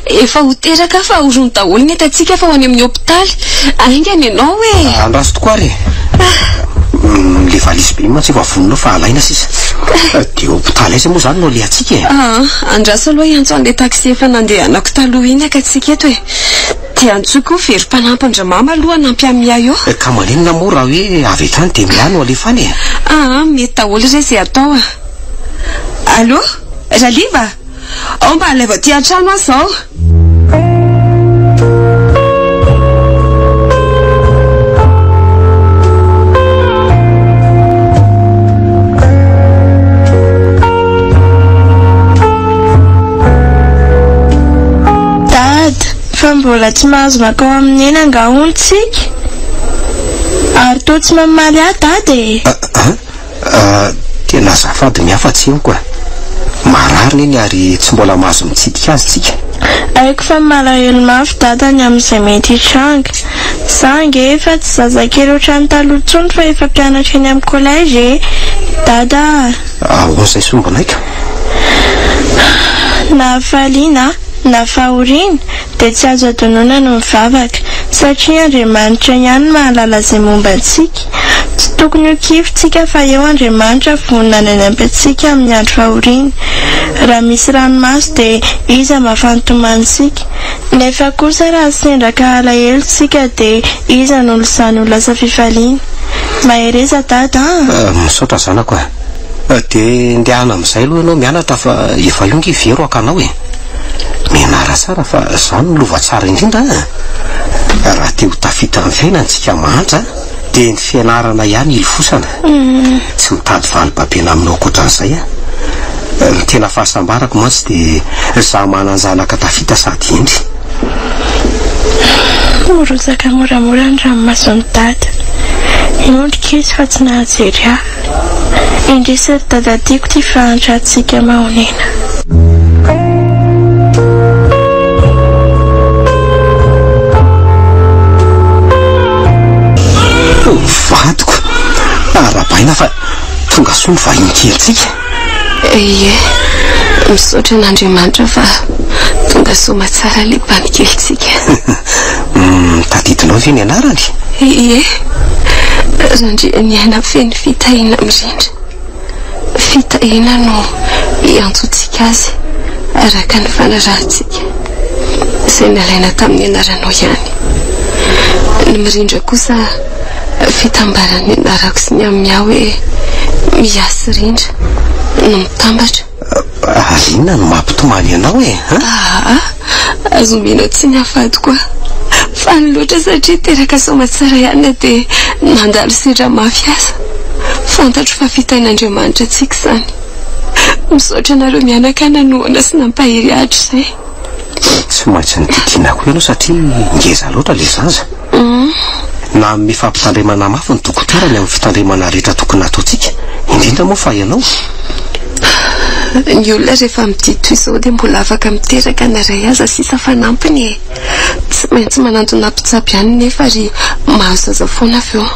[SPEAKER 2] Efa ho teraka aho fa horony daholo ny entantsika fa ho any amin'ny hopitaly. Haingana ianao e!
[SPEAKER 6] Andraso tokoa ary e! Le valizy be iny mantsy efa vonona ao fa alaina sisa. Dia hopitaly aiza moa izany no alehantsika e?
[SPEAKER 2] Aa, andraso aloha hiantso an'ilay taxi efa nandehanako taloha iny haka antsika eto e! Dia antsoy koa Vero mpanampin-dry mama aloha hanampy an'i Mia eo.
[SPEAKER 6] Ka maninona moa raha hoe avy hatrany dia Mia no alefa any e?
[SPEAKER 2] Aa, mety daholo re izay atao a! Allô? Raliva? Ao mba alaivo aty an-trano aho izao.
[SPEAKER 5] Dada, fa mbola tsy mahazo mankao amin'i Neny angaha hono tsika? Ary toa tsy mamaly ahy Dada e!
[SPEAKER 6] Ah, tena azafady ny hafa tsy henoko a! Marary neny ary tsy mbola mahazo mitsidika azy tsika.
[SPEAKER 5] Haiko fa malahelo mafy dada ny amin'izay mety hitranga. Za ange efa tsy zazakely ohatran'ny taloha intsony fa efa mpianatra eny amin'ny collège e! Dada a!
[SPEAKER 6] Ahoana izay sombinaiko?
[SPEAKER 5] Na hafaliana na fahoriana dia tsy azo adinoina ny mivavaka satria Andriamanitra ihany no mahalala izay momba antsika. Tsy tokony ho kivy tsika fa eo Andriamanitra vonona ny hanampy antsika amin'ny andro fahoriana. Raha misy ranomaso dia Izy hamafa ny tomanintsika. Nefa kosa raha sendra ka alahelo tsika dia Izy hanolo izany ho lasa fifaliana. Mahereza Dada a!
[SPEAKER 6] Misaotra zanako a! Dia ndehana amin'izay aloha ianao mianatra fa efa io nge vero haka anao e! Mianara tsara fa izany no lova tsara indrindra an! Raha te ho tafita amin'ny fiainana tsika mahantra dia ny fianarana ihany hilofosana. Tsy mitady valy babena aminao ankoatran'izay aho. Ny tena fahasambarako mantsy dia izaho manan-janaka tafita sady hendry.
[SPEAKER 5] Mirotsaka moramora ny ranomason'i Dada. Niondrika izy fa tsy nahajery ahy. Indrisy ry Dada tiako ty fahantrantsika mahonena.
[SPEAKER 6] Vadiko, arahabaina fa tonga soa ny vahiny kelintsika.
[SPEAKER 2] Ie, misaotra an'Andriamanitra fa tonga soa aman-tsara ilay bany kelintsika.
[SPEAKER 6] Tadidinao ve ny anarany?
[SPEAKER 2] Ie, Randrianiaina feno fitahiana mirindra. Fitahiana no iantsoantsika azy araka ny fanarahantsika izay nalaina tamin'ny anaranao ihany. Ny mirindra kosa fitambaran'ny anarako sy ny amin'i Mia hoe Mia sy Rindra no mitambatra.
[SPEAKER 6] Ary inona no mampitomany anao e?
[SPEAKER 2] Aa, aza omena tsiny aho vadiko a! Faly loatra satria teraka soamatsara ihany na dia nandalo sedra mafy aza. Fantatro fa fitahin'Andriamanitra antsika izany. Misaotra anareo mianaka nanohana sy nampahery ahy hatrizay.
[SPEAKER 6] Tsy maintsy nodidiana koa ianao satria ngeza loatra ilay zaza. Nanome fampitandremana mafy ny dokotera ny amin'ny fitandremana rehetra tokony hataontsika, indrindra moa fa ianao.
[SPEAKER 2] Ny olona rehefa midia toy izao dia mbola afaka miteraka na iray aza sisa fanampiny e! Tsy maintsy manantona mpitsabo ihany nefa ary mahazo zaza foana avy eo.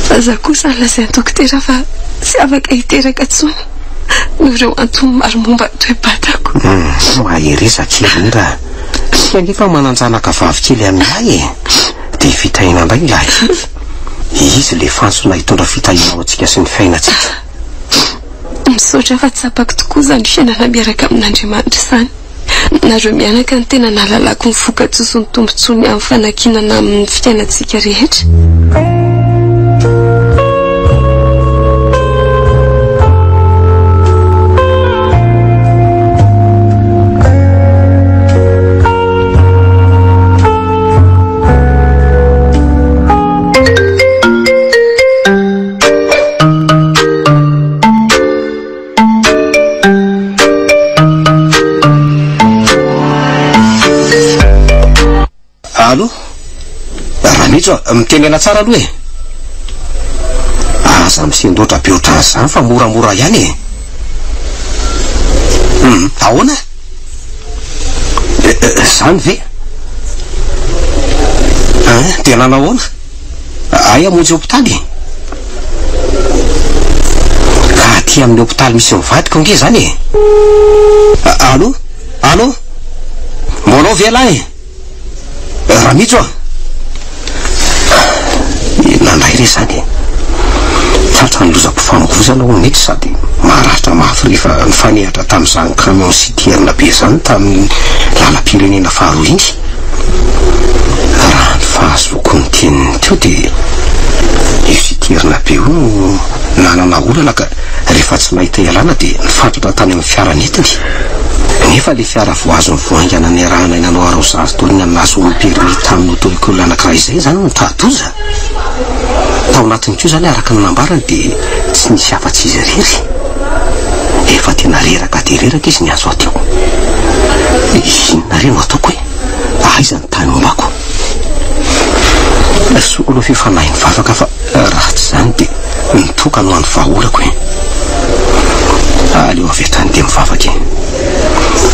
[SPEAKER 2] Fa za kosa nolazain'ny dokotera fa tsy afaka hiteraka intsony noho ireo antony maro momba ny toe-batako.
[SPEAKER 6] Hum, mahereza kely indra. Tsy anefa manan-janaka vavy kely amin'ahy e! Dia fitahiana indray ilay kely. Izy ilay fantsona hitondra fitahiana ho antsika sy ny fiainantsika.
[SPEAKER 2] Misaotra fa tsapako tokoa izany fiainana miaraka amin'Andriamanitra izany. Nareo mianaka no tena nahalalako ny vokatsoa sy ny tombotsoa ny amin'ny fanankinana aminy ny fiainantsika rehetra.
[SPEAKER 6] Allo? Ramijo a, mitenena tsara aloha e! Aza misendoatra be ohatran'izany fa moramora ihany e! Hum, ahoana? Izany ve? Hein, dia nanao ahoana? Hay hamonjy hopitaly e! Ka aty amin'ny hopitaly misy ny vadiko ange izany e! Allô? Allô? Mbola ao ve ialahy e? Ramijo a! Nandray re izany e! Tratran'ny lozam-pifamoivoizana hono etsy sady maratra mafy rehefa nifanehatra tamin'izany camion citerne be izany tamin'iny lalam-pirenena faharoa iny. Raha ny fahazoako ny teniny teo dia io citerne be io no nanana olana ka rehefa tsy nahita ialana dia nifatratra tany amin'ny fiara nentiny. Nefa ilay fiara vao azony vao haingana niarahanay nanao arrosage toy ny nahazoany permis tamin'ny auto-école anankiray izay izany no tra-doza. Tao anatiny koa izany araka ny nambarany dia tsy nisy afa-tsy izy irery. Efa tena reraka dia reraka izy niantso ahy teo. Inona re no ataoko e? Aiza ny tany ombako? Soa aloha f'efa nahay nivavaka fa raha tsy izany dia nitoka no hany vahaolako e. Aleo avy hatrany dia mivavaka e.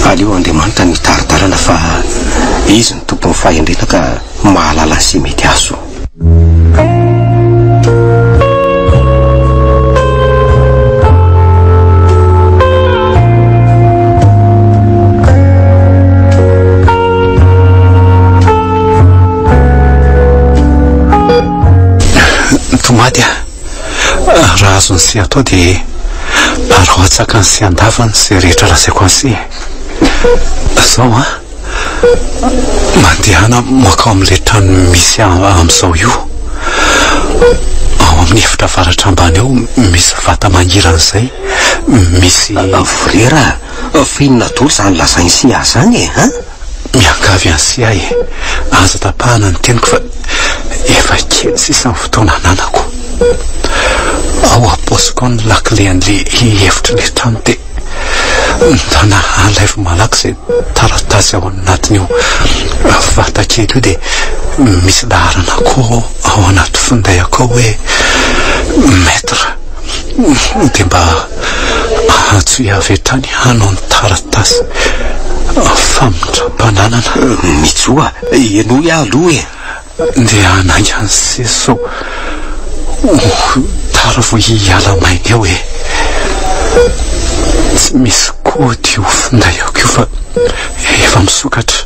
[SPEAKER 6] Aleo Andriamanitra no hitari-dalana fa Izy no tompon'ny fahendrena ka mahalala izay mety hahasoa.
[SPEAKER 7] Tomady a! Raha azon'i se atao dia araho an-tsakany sy an-davany izay rehetra lazaiko an'i se. Izao an! Mandehana mankao amin'ilay trano misy ahy amin'izao io. Ao amin'ny efitra avaratra ambany ao misy vata mangirana izay, misy.
[SPEAKER 6] Frera a! Fa inona daholo izany lazain'i Sia izany e? An?
[SPEAKER 7] Miangavy an'i Sia e! Aza tapahana ny teniko fa efa kely sisa ny fotoana ananako. Ao am-paosiko ao ny lakile an'ilay efitr'ilay trano dia. Ndana alaivo malaky izay taratasy ao anatin'io vata kely io dia misy laharana koa ao anaty finday akao hoe maître dia mba antsoy avy hatrany hanao ny taratasy famindram-pananana.
[SPEAKER 6] Mijo a, henoy aho aloha e.
[SPEAKER 7] Ndeha hanainga an'i Seso ho tara vao hiala maina eo e! Tsy misy kaody io finday ako io fa efa misokatra.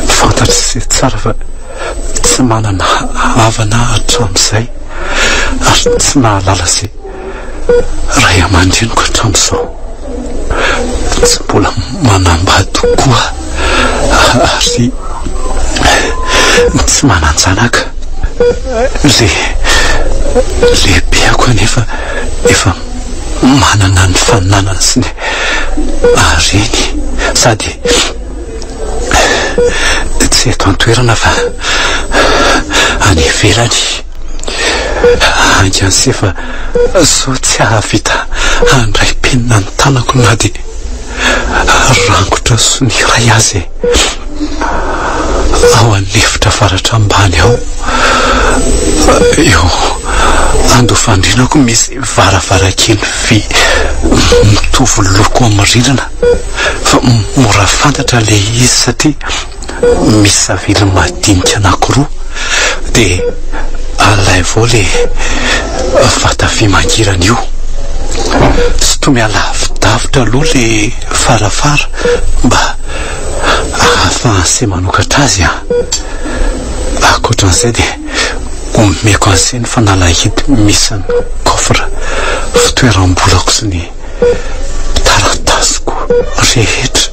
[SPEAKER 7] Fantatr'i Se tsara fa tsy manana havana aho hatramin'izay ary tsy nahalala izay ray aman-dreniko hatramin'izao. Tsy mbola manambady koa ary tsy manan-janaka. Le lehibeako anefa efa manana ny fananany sy ny hareny sady tsy eto an-toerana fa any ivelany. Haingana sy efa sao tsy hahavita handray penina ny tanako na dia rangotra sonia iray aza e.
[SPEAKER 4] Ao an'efitra faratra ambany ao, eo andoha-fandrianako misy varavarankely vy mitovy loko amin'ny rindrina fa mora fantatra ilay izy satria misy savily madinika anankiroa dia alaivo ao ilay vata vy mangirana io. Sintomy alavidavitra aloha ilay farafara mba ahafahan'se manokatra azy an! Ankoatran'izay dia omeko an'se ny fanalahidy misy ny coffre fitoeram-bolako sy ny taratasiko rehetra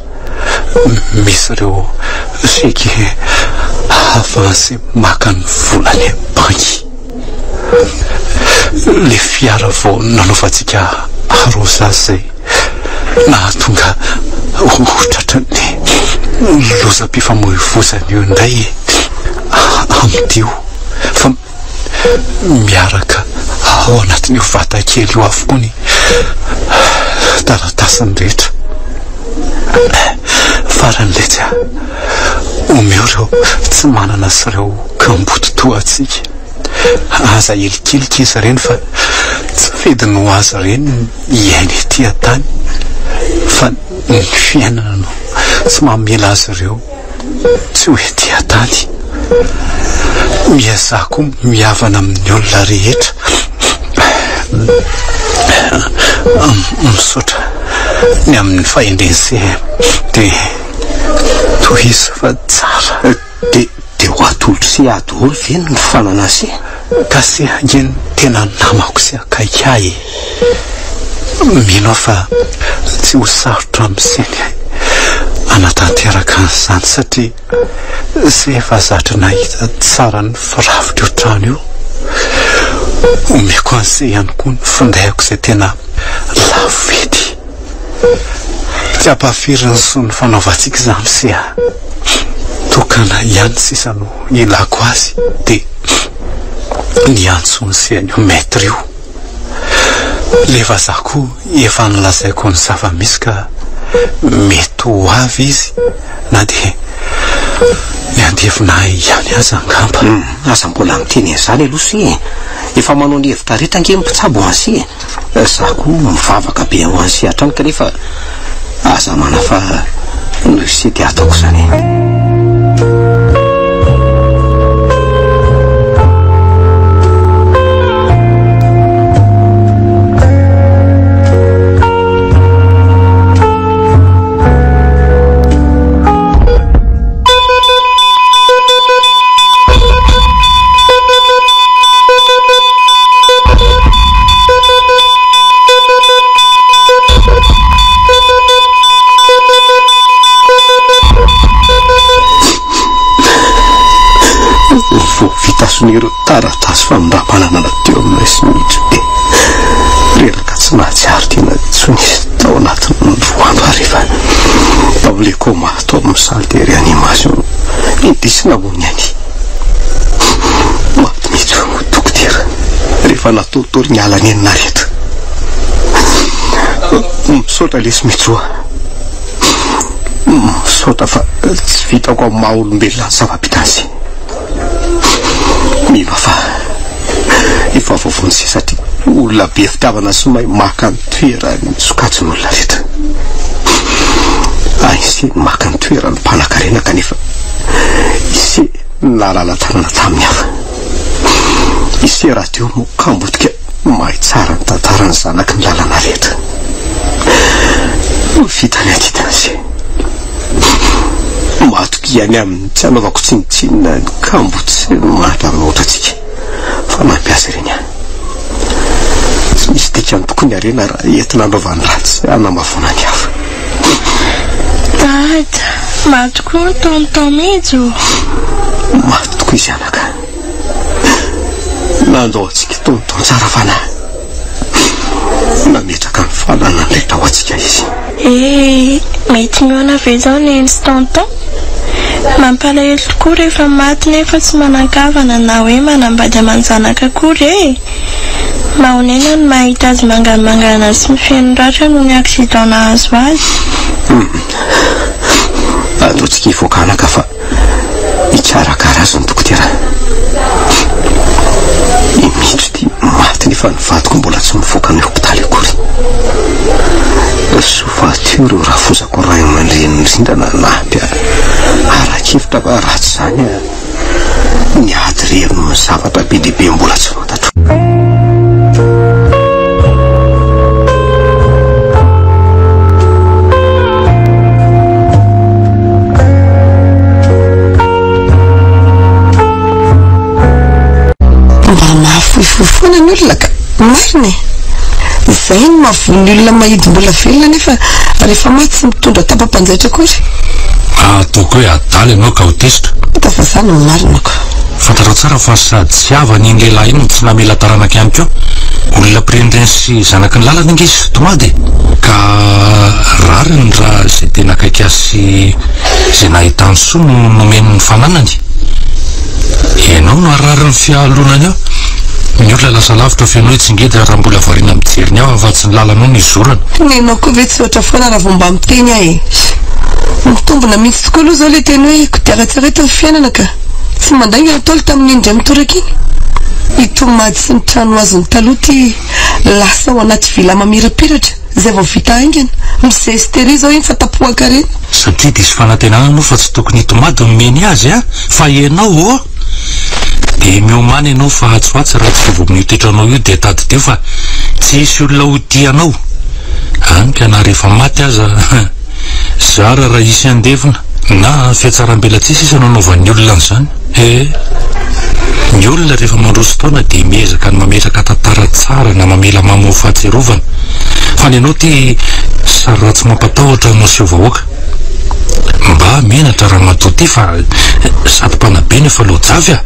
[SPEAKER 4] misy ireo chèque ahafahan'se maka ny vola any am-banky. Le fiara vao nanaovantsika arrosage zay nahatonga ho tratran'ny lozam-pifamoivoizana io indray amin'io fa miaraka ao anatin'io vata kely io avokoa ny taratasiny rehetra. Farany letsy a, omeo ireo tsy manana sy ireo kamboty toa antsika. Aza ahilikilika izy ireny fa tsy fidiny ho azy ireny ny hiaina ety an-tany fa ny fiainana no tsy mamela azy ireo tsy ho ety an-tany. Miezaha koa mihavana amin'ny olona rehetra. Misaotra ny amin'ny fahendren'i se dia tohizo fa tsara.
[SPEAKER 6] Dia dia ho atolotro se ahy daholo ve ny fanana se?
[SPEAKER 4] Ka se ange no tena namako sy akaiky ahy e! Mino aho fa tsy ho sarotra amin'i se ny hanatanteraka an'izany satria se efa zatra nahita tsara ny firafitr'io trano io. Omeko an'i se ihany koa ny findaiko izay tena lafo vidy. Tsy ampahafirin'ny soa ny fanaovantsika izany se a! Tokana ihany sisa no ilako azy dia ny antsoin'i se an'io maître io. Ilay vazaha koa efa nolazaiko ny zava-misy ka mety ho avy izy na dia ny handevina ahy ihany aza angamba.
[SPEAKER 6] Aza mbola miteny an'izany aloha se e! Efa manao ny hevitra rehetra ange ny mpitsabo an se e! Za koa mivavaka be ho an'i se hatrany kanefa aza manahy fa noho i se dia ataoko izany e. Vao vita sonia ireo taratasy famindram-pananana teo aminay sy Mitso dia reraka tsy nahatsiaro tena intsony izy tao anatin'ny roa andro ary efa tao amin'ilay coma tao amin'ny salle de réanimation indrisy namoy ny ainy. Maty mihitsy hono dokotera rehefa natoritory ny ala nenina reto. Misaotra lesy Mitso a. Misaotra fa tsy vitako amin'ny maha olombelona ny zava-bitany. Mino aho fa efa voavonjy satria olona be fitiavana sy mahay maka ny toeran'ny sokajin'olona rehetra. Aise ny maka ny toeran'ny mpanankarena kanefa ise nalala-tanana tamin'ny hafa. Ise rahateo no kambotika mahay tsara ny tantaran'ny zanaky ny lalana rehetra. Vita ny adidiny ise. Matokia ihany aminy tsy hanaovako tsinontsinona ny kamboty sy ny mahantra mihoatra antsika fa nampiasa ireny aho. Tsy misy dikany tokoa ny harena raha entina hanaovany ratsy sy hanamavoana ny hafa.
[SPEAKER 5] Dada, maty tokoa ny tonton Mijo.
[SPEAKER 6] Maty tokoa izy anaka. Nandao antsika tonton tsara fanahy. Nametraka ny fananany rehetra ho antsika izy.
[SPEAKER 5] Eh, mety mihaona ve izao neny sy tonton? Mampalahelo tokoa rehefa maty nefa tsy manan-kavana na hoe manambady aman-janaka akory e! Mahonena ny mahita azy mangamangana sy feno ratra noho ny accident nahazo azy.
[SPEAKER 6] Hum. Andao tsika hivoaka anaka fa hikarakara azy ny dokotera. I Mitro ity maty nefa ny vadiko mbola tsy mivoaka ny hopitaly akory. Soa fa teo ireo rafozako ray aman-dreny indrindra nanampy ahy ara-kevitra fa raha tsy izany niady irery noho ny zavatra be dia be mbola tsy fantatro.
[SPEAKER 3] Mba mahafohifohy foana ny olona ka! Marina e! Izay no mahavoa ny olona mahidy mbola velona nefa rehefa maty tsy mitondra tapa-panjaitra akory.
[SPEAKER 1] Ataoko hoe adala ianao ka ho tezitra.
[SPEAKER 3] Hita fa za no marina ko.
[SPEAKER 1] Fantatrao tsara fa sady tsy havany iny lehilahy iny no tsy namela taranaka ihany koa. Olona mpirenireny sy zanaky ny lalana ange izy tomady e! Ka rariny raha izay tena akaiky azy sy izay nahitany soa no nomeny ny fananany. Ianao no harary ny fialonany eo. Ny olona lasa lavitra feno hoe tsy ngeda raha mbola variana mijery ny hafa fa tsy ny lalanao no izorana.
[SPEAKER 3] Nenao koa ve tsy ohatra foana raha vao mba miteny aho e! Mitombina mihitsy tokoa aloha izao ilay teny hoe kodiaran-tsarety ny fiainana ka! Tsy mandainga ny Ntaolo tamin'iny indray mitoraka iny. I Tomady sy ny trano azony taloha ity lasa ao anaty villa mamirapiratra izay vao vita haingana. Mizesta ery izao iny fa tapohan-karena.
[SPEAKER 1] Satria diso fanantenana anao fa tsy tokony i Tomady no nomeny azy a! Fa ianao ô! Dia miomàna ianao fa atsy ho atsy raha tsy voa amin'io toetranao io dia tadidio fa tsy hisy olona ho tia anao. Hany ka na rehefa maty aza zara raha hisy handevina na fihatsarambelatsihy sisa no anaovan'ny olona an'izany. Ee. Ny olona rehefa mandroso taona dia miezaka ny mametraka tantara tsara na mamela mamy ho fahatsiarovana. Fa ny anao ity sary ratsy mampatahotra no aseho vahoaka. Mba menatra ramatoa ity fa sady mpanabe no efa loajavy a!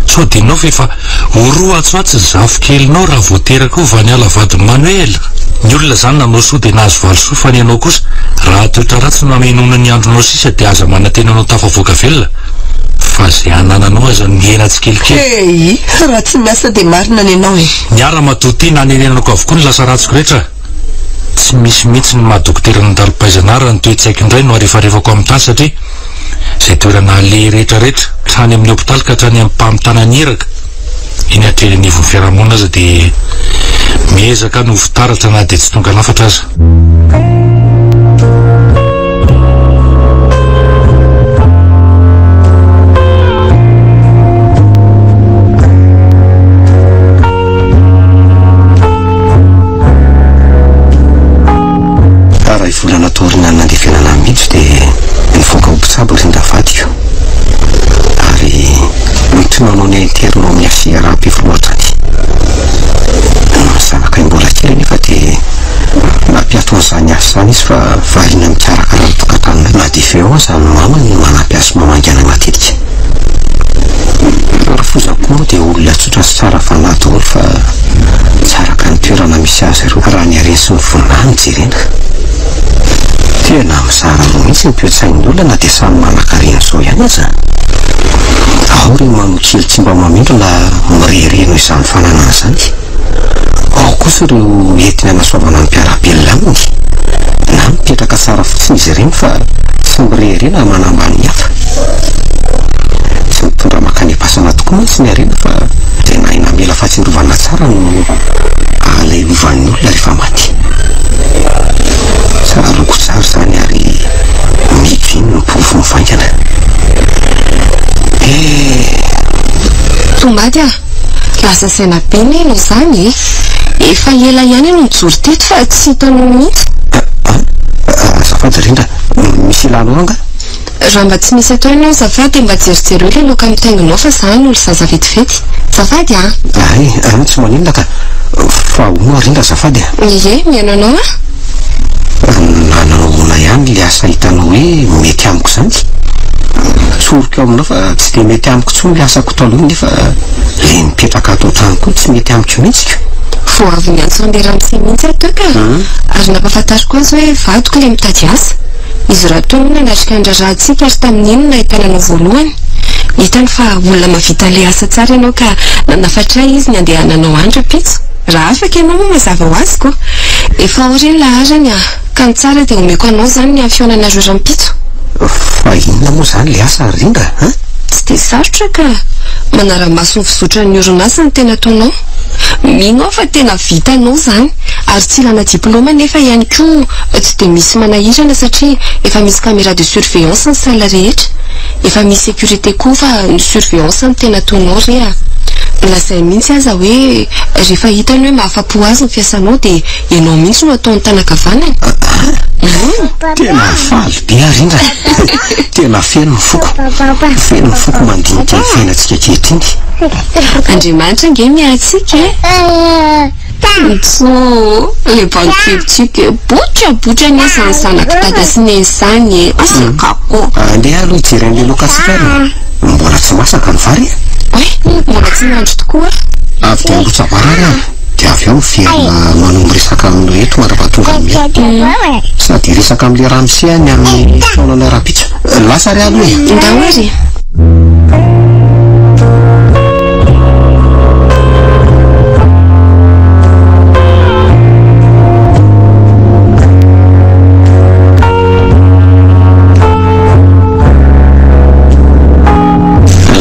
[SPEAKER 1] Sao adinonao fa efa ho roa atsy ho atsy ny zafikelinao raha vao teraka eo vaniala vadin'i Manoela. Ny olona izany nanao soa dia nahazo valisoa fa ny anao kosa raha toetra ratsy no hamenoana ny andronao sisa dia aza manantena anao tafavoaka velona fa izay anananao aza mihena tsikelikely.
[SPEAKER 3] Hey! Raha tsy miasa dia marina ny anao e!
[SPEAKER 1] Ny ahy ramatoa ity nanenenako avokoa ny lasa ratsiko rehetra. Tsy misy mihitsy ny maha dokotera nandalo-pahaizana ahy raha ny toe-tsaiko indray no arefarefako amin'ny tany satria izay toerana aleha rehetra rehetra, hatrany amin'ny hopitaly ka hatrany amin'ny mpamitana ny iraka, eny hatreny anivon'ny fiarahamonina aza dia miezaka ny ho fitaratra na dia tsy tonga lafatra aza.
[SPEAKER 6] Iray volana taorian'ny nandevenana an'i Mijo dia nivoaka ho mpitsabo Rinda vadiko ary mitohy manao ny interne ao amin'ny HCR Ampefiloha hatrany. Ny zanakay mbola kely anefa dia nampiato an'izany asa izany izy fa variana mikarakara ny tokantranonay. Na dia efa eo aza ny mamany no manampy azy mamangy anay matetika. Ny rafozako koa moa dia olona tsotra sy tsara fanahy daholo fa tsy araka ny toerana misy azy ireo raha ny hareny sy ny voninahiny no jerena. Tena mizara roa mihitsy ny toe-tsain'ny olona na dia samy manan-karena izao ihany aza. Ao ireo manao kely tsy mba mamindra na mirehareha noho izany fananana izany. Ao kosa ireo entiny hanasoavana ny mpiara-belona aminy na mipetraka tsara fotsiny izy ireny fa tsy mirehareha na manambany ny hafa. Tsy mitondra mankany am-pasana tokoa mantsy ny harena fa izay nahay namela fahatsiarovana tsara no ahalahelovan'ny olona rehefa maty. Tsaroako tsara izany ary mety iny no porofo mivaingana. Eh!
[SPEAKER 2] Tomady ah! Lasa saina be anie ianao izany e! Efa ela ihany aho no nijoro teto fa tsy hitanao mihitsy.
[SPEAKER 6] Ah! Azafady Rindra, misy ilanao angaha?
[SPEAKER 2] Raha mba tsy misy atao ianao azafady dia mba jerijereo ilay loka mitainginao fa za hanolo zaza vetivety. Azafady a!
[SPEAKER 6] Hay, an, tsy maninona ka. Fa ahoana rindra azafady a?
[SPEAKER 2] Ie, mihaino anao aho.
[SPEAKER 6] Na nanao ahoana ihany ilay asa hitanao hoe mety amiko izany? Tsoriko aminao fa tsy dia mety amiko intsony ilay asako taloha nefa ilay mipetraka ato an-trano koa tsy mety amiko mihitsy ko.
[SPEAKER 2] Vao avy niantso an'ilay ramose mihitsy aho teo ka. Ary nampahafantariko azy hoe vadiko ilay mitady asa. Izy rahateo no nanatrika ny raharahantsika ary tamin'iny no nahitana anao voalohany. Hitany fa olona mahavita ilay asa tsara ianao ka nanafatra ahy izy ny handehananao any rahampitso. Raha afaka ianao moa mazava ho azy ko. Efa ao re ny laharany ah. Ka ny tsara dia omeko anao izany ny fihaonanareo rahampitso.
[SPEAKER 6] Fa inona moa izany ilay asa ry Rindra a?
[SPEAKER 2] Tsy dia sarotra ka! Manara-maso ny fizotran'ny orinasa no tena ataonao. Mino aho fa tena vitanao izany ary tsy ilana diplaoma nefa ihany koa tsy dia misy manahirana satria efa misy caméra de surveillance ny salle rehetra. Efa misy sécurité koa fa ny surveillance no tena ataonao re a! Lazainy mihitsy aza hoe rehefa hitany hoe mahafa-po azy ny fiasanao dia ianao mihitsy no ataony tanan-kavanana.
[SPEAKER 6] Aa! Tena faly be aho rindra e! Tena feno ny foko. Feno ny foko mandinika ny fiainantsika ankehitriny.
[SPEAKER 2] Andriamanitra ange miahy antsika e! Ntso, le banky-tsika e! Botrabotra anie izany zanak'i dada sy neny izany e! Asekako!
[SPEAKER 6] Andeha aloha hijery an'ilay laokantsika ary e! Mbola tsy masaka ny vary e!
[SPEAKER 2] Oay, mbola tsy nahandro tokoa aho.
[SPEAKER 6] Avy dia handrotsa-bary ary aho, dia avy eo miverina manohy miresaka aminao eto mandra-pahatonga ny mea. Sady hiresaka amin'ilay ramose aho ny amin'ny fihaonanay rahampitso. Lasa ary aho aloha e!
[SPEAKER 2] Ndao ary e!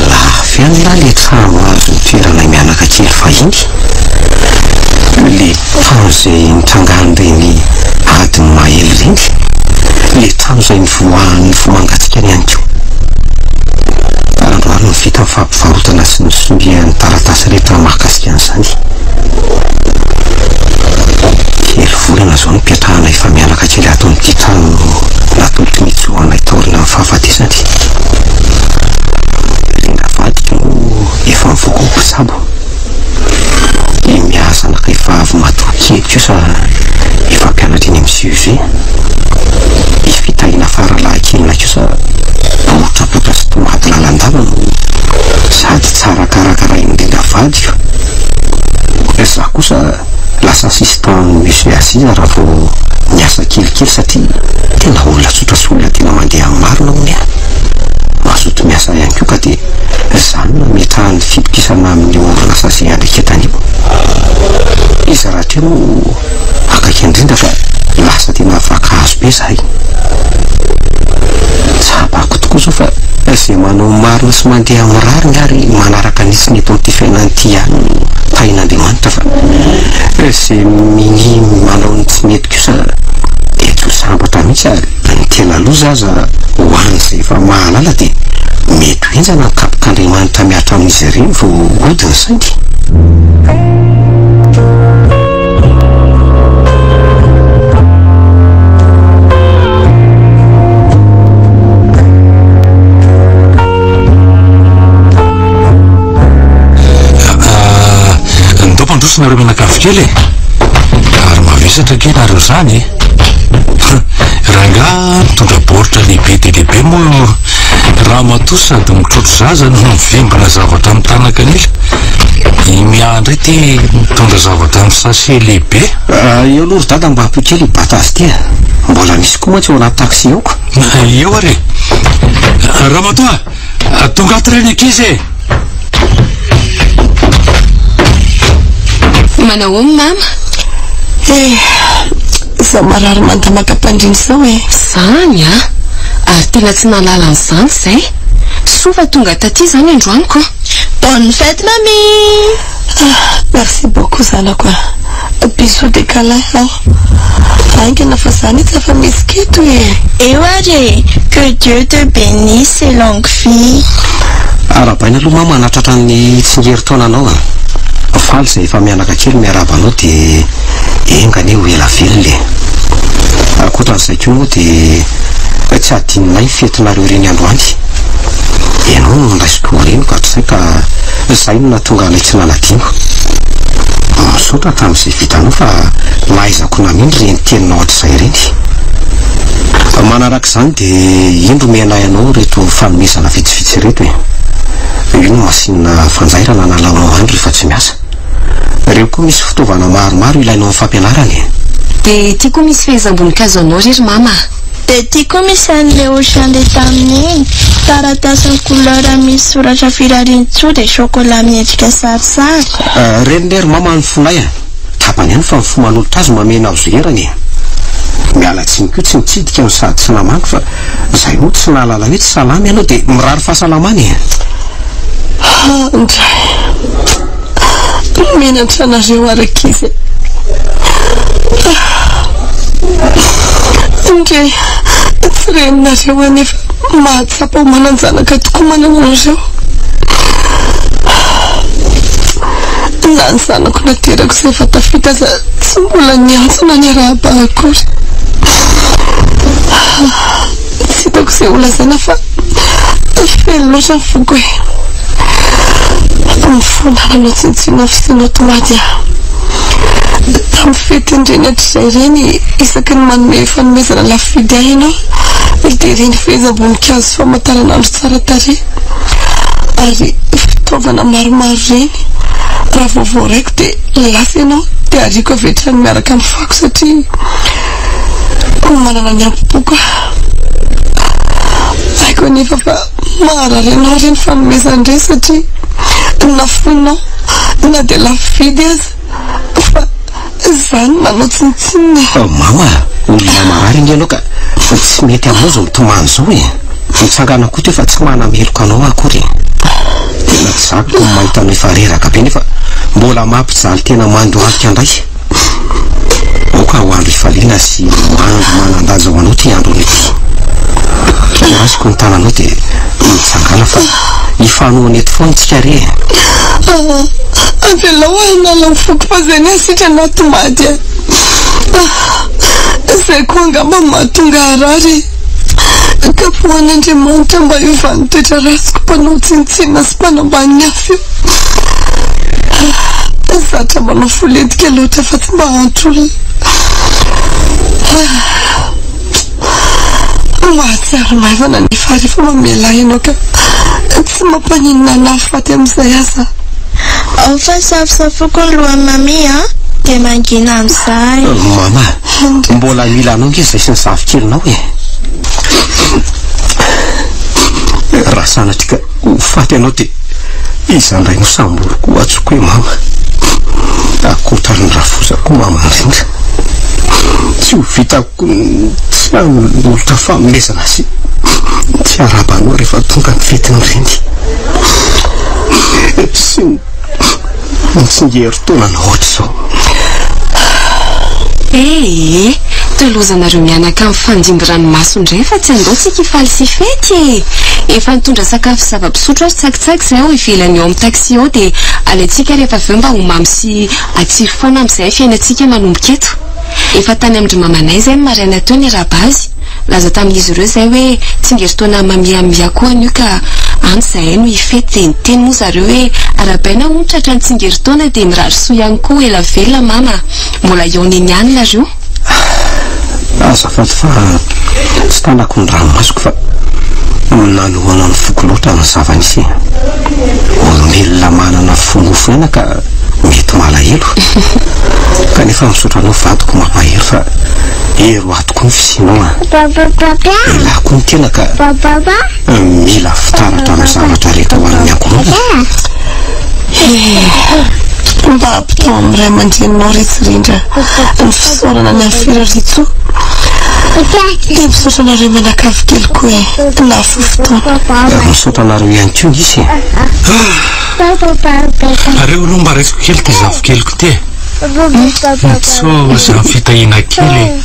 [SPEAKER 6] Lafo ihany lahy le trano azo nitoeranay mianaka kely fahiny. Le trano izay nitrangan'ireny adin'i Mahery ireny. Le trano izay nivoahan'ny fomangatsikany ihany koa. Androany no vita ny fampivarotana sy ny sonia ny taratasy rehetra mahakasika an'izany. Telo volana izao nipetrahana efa mianaka kely ato amin'ity trano natolotry ny Joe anay taorian'ny fahafatesany. Ilay navadiko moa efa nivoaka ho mpitsabo. I Mia zanakay vavy matoa kely kosa efa mpianatra eny amin'ny CEG. I Fitahiana faralahy kelinay kosa botrabotra sy tomady lalandava no sady tsara karakarain'ny indrindra vadiko. Izaho kosa lasa assistant-n'i Monsieur Aziza raha vao niasa kelikely satria tena olona tsotra sy olona tena mandeha amin'ny marina hono aho. Mazoto miasa ihany koa ka dia izany no nametrahany fitokisana amin'io orinasa izay iandraiketany io. Izy rahateo moa akaiky indrindra fa lasa tena mifankahazo be izahay. Tsapako tokoa izao fa izay manao marina sy mandeha amin'ny rariny ary manaraka ny hitsiny eto amin'ity fiainana ity ihany no tahin'Andriamanitra fa izay minia manao ny tsy mety kosa dia tsy ho sambatra mihitsy ary ny tena loza aza ho an'izay efa mahalala dia mety ho henjana ny kapok'Andriamanitra mihatra amin'izy ireny vao hody ny sainy.
[SPEAKER 1] Ndao mpandroso nareo mianakavy kely e! Ary mavesatra ange nareo zany e! Rangaha mitondra baoritra lehibe dia lehibe moa ramatoa sady mitrotro zaza no mivimbina zavatra amin'ny tanan-kanila. I Mia indray ity mitondra zavatra amin'ny sachet lehibe.
[SPEAKER 6] Eo aloha ry dada mba ampio kely hibata azy ity a! Mbola misy koa mantsy ao anaty taxi ao ka.
[SPEAKER 1] Eo ary e! Ramatoa, tonga ato re ny ankizy e!
[SPEAKER 2] Manahoana mama?
[SPEAKER 3] Eh, izao marary mandamaka am-pandriana izao e.
[SPEAKER 2] Izany an! Ary tena tsy nahalala an'izany izay. Soa fa tonga taty izany androany ko.
[SPEAKER 5] Bonne fête mamie!
[SPEAKER 3] Ah, merci beaucoup zanako a. Bisous des câlins an. Haingana fa za anie tsy afa-mihetsika eto e.
[SPEAKER 5] Eo ary e! Que Dieu te benisse et longue vie.
[SPEAKER 6] Arahabaina aloha mama nahatratra ny tsingerin-taonanao a! Faly izay efa mianaka kely miarahaba anao dia enga anie ho ela velona e! Ankoatran'izay koa moa dia tsy hadinonay ny fetinareo ireny androany. Ianao no niraisiko ho reniko hatrizay ka izay no nahatonga anay tsy nanadino. Misaotra tamin'izay vitanao fa nahaizako nameno ireny teninao hatrizay ireny. Manaraka izany dia indro omenay anao ireto fanomezana vitsivitsy ireto e. Io ny masinina fanjairana analanao andro rehefa tsy miasa. Ireo koa misy fitaovana maromaro ilainao amin'ny fampianarana e.
[SPEAKER 2] Dia ity koa misy fehezam-boninkazo anao re ry mama a.
[SPEAKER 5] Dia ity koa misy an'ilay ocean le tamin'iny, taratasy en couleur misy soratra firariantsoa dia chocolat miendrika sarisary.
[SPEAKER 6] Ireny re ry mama ny fonay a. Tapany ihany fa ny fo manolotra azy mameno azy erany e. Miala tsiny koa tsy nitsidika no sady tsy namangy fa zay moa tsy nahalala hoe tsy salama ianao dia mirary fahasalamana e.
[SPEAKER 3] Andray. Menatra anareo ary ankizy e. Ndry, tsy reninareo anefa mahatsapa ho manan-janaka tokoa manana anareo. Na ny zanako naterako izay efa tafita aza tsy mbola niantso na niarahaba ahy akory. Tsy hitako izay ho lazaina fa feno loatra ny foko e. Mifona nanao tsinontsinona fisianao tomady aho. Tamin'ny fetin'ireny hatrizay ireny, isaky ny manome fanomezana lafo vidy ahy ianao, dia ireny fehezam-boninkazo sy famantaranandro tsara tarehy ary fitaovana maromaro ireny. Raha vao voaraiko dia lasa ianao dia ariako avy hatrany miaraka amin'ny fako satria manana ny ampom-poko aho. Haiko anefa fa maharary anao ireny fanomezana ireny satria nafoinao na dia lafo vidy aza fa izaho no nanao tsinontsinona e.
[SPEAKER 6] Mama a, olona marary ange ianao ka tsy mety aminao izao mitomany izao e. Mitsangana koa teo fa tsy manameloka anao aho akory e. Tena tsy zakako ny mahita anao efa reraka be nefa mbola mampijaly tena mandohalika indray. Aoka ho andro ifaliana sy andro manan-danja ho anao ity andro anio ity. Raisiko ny tananao dia mitsangàna fa hifanohana eto foana isika re e.
[SPEAKER 3] Ah, avelao aho hanala ny foko fa izay ny ahy sitrana ato tomady a. Ah, izay koa angamba no mahatonga harary e. Kapohan'Andriamanitra mba hiovan'ny toetra ratsiko mpanao tsinontsinona sy mpanambany ny hafa io. Zatra manao fo lentika loatra fa tsy mba antro olona. Mahatsiaro maivana nefa rehefa mamela ahy ianao ka tsy mampaninona anah faty amin'izay aza.
[SPEAKER 5] Ao fa safosafoko ny lohan'i Mami a, dia mangina amin'izay.
[SPEAKER 6] Mama, mbola mila anao nge zay sy ny zafikelinao e. Raha sanatria ka ho faty ianao dia iza indray no samboriko ho antsoiko hoe mama? Ankoatra ny rafozako mama indrindra. Tsy ho vitako ny tsy hanolotra fanomezana sy tsy hiarahaba anao rehefa tonga ny fetin'ny reny. Sy ny ny tsingerin-taonana ohatr'izao.
[SPEAKER 2] Eh eh! Toa lozanareo mianaka mifandimby ranomaso indray fa tsy andao tsika hifaly sy hifety e! Efa nitondra sakafo sy zava-pisotro ary tsakitsaky izay ao ivelany ao amin'ny taxi ao dia alaintsika rehefa avy eo mba ho mamy sy hatsiro foana amin'izay fiainantsika manomboka eto. Efa tany amin-dry mamanay izay ny maraina teo niarahaba azy. Nilaza tamin'izy ireo izay hoe tsingerin-taona mamiamia koa anio ka any izahay no hifety dia niteny moa zareo hoe arahabaina hono tratra ny tsingerin-taona dia mirary soa ihany koa ela velona mama a! Mbola hihaona eny ihany nareo.
[SPEAKER 6] Azafady fa tsy tanako ny ranomasoko fa nanohana ny foko loatra ny zava-nisy e. Olombelona manana fo nofo aina ka mety malahelo. Kanefa misaotra anao vadiko mampahery fa hery ho ahy tokoa ny fisianao a. Elah koa ny tena ka mila fitaratra amin'ny zavatra rehetra ho an'ny ankohonana.
[SPEAKER 3] Eh, mba ampitao amin'ny ray aman-dreninao ry Tsirindra ny fisaorana ny amin'ny firariantsoa. Dia misaotra anareo mianakavy kely koa e, nahafoy fotoana.
[SPEAKER 6] Misaotra anareo ihany koa ngisy e.
[SPEAKER 1] Areo aloha mba raisiko kely ity zafikeliko ity e. Sao izany fitahiana kely e.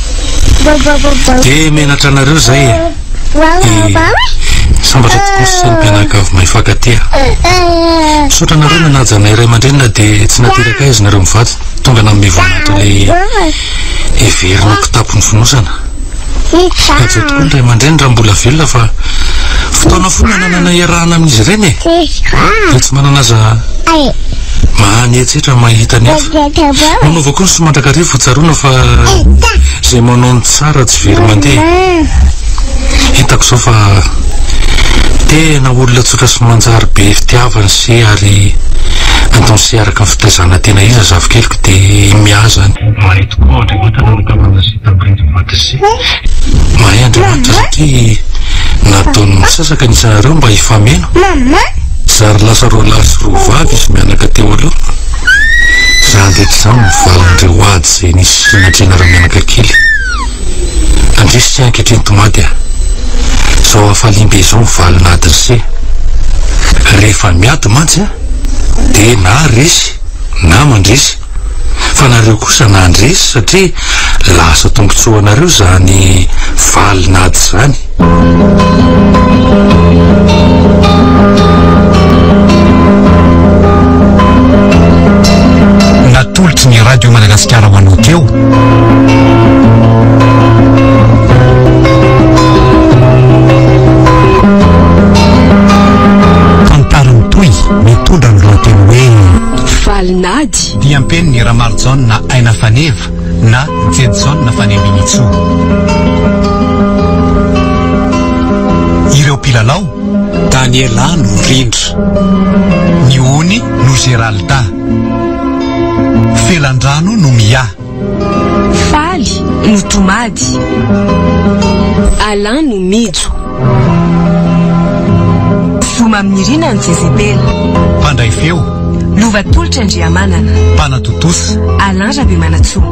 [SPEAKER 1] Dia menatra anareo izay e. Dia sambatra tokoa sy ny mpianakavy mahay fankatia. Misaotra anareo nanaja anay ray aman-dreny na dia tsy nateraka ahy aza nareo mivady. Tonga nanome voninahitra ilay heverina ho kitapo nifonosana. Hajo tokoa ny ray aman-dreny raha mbola velona fa fotoana foana ananana iarahana amin'izy ireny e. Dia tsy manana aza mahanetsetra mahita ny hafa. Manaova koa ny soa mandrakariva ho tsaroana fa izay manao ny tsara tsy very mandeha. Hitako izao fa tena olona tsotra sy manjary be fitiavana sy ary antaon'se araka ny fitaizana tena izy zafikeliko dia miahy zany. Mahay tokoa Andriamanitra nanokafana sy tamin'ireny maty sy mahay Andriamanitra satria nataony misasaka ny isanareo mba hifameno. Zary lasa roalahy sy roavavy izy mianaka teo aloha. Izany rehetra izany no valin'ireo ady izay nisy natrehinareo mianaka kely. Nandresy tsy ankehitriny tomady a! Izao hafaliam-be izao ny valin'adin'i se. Rehefa miady mantsy a, dia na resy na mandresy. Fa nareo kosa nandresy satria lasa tombontsoa anareo izany valin'ady izany.
[SPEAKER 8] Natolotry ny Radio Madagasikara ho anao teo. Tantara mitohy mitondra ny lohateny hoe.
[SPEAKER 2] Valin'ady.
[SPEAKER 8] Diam-penin'i Ramarijaona Aina Faneva na Jedijaona Fanembinitsoa. Ireo mpilalao. Daniela no Rindra. Ny Ony no Geralda. Felandrano no Mia.
[SPEAKER 2] Faly no Tomady. Alain no Mijo. Zoma Aminirina no Jezebela.
[SPEAKER 8] Mpandray feo.
[SPEAKER 2] Lova Tolotra Andriamanana.
[SPEAKER 8] Mpanatontosa.
[SPEAKER 2] Alain Rabemanantsoa.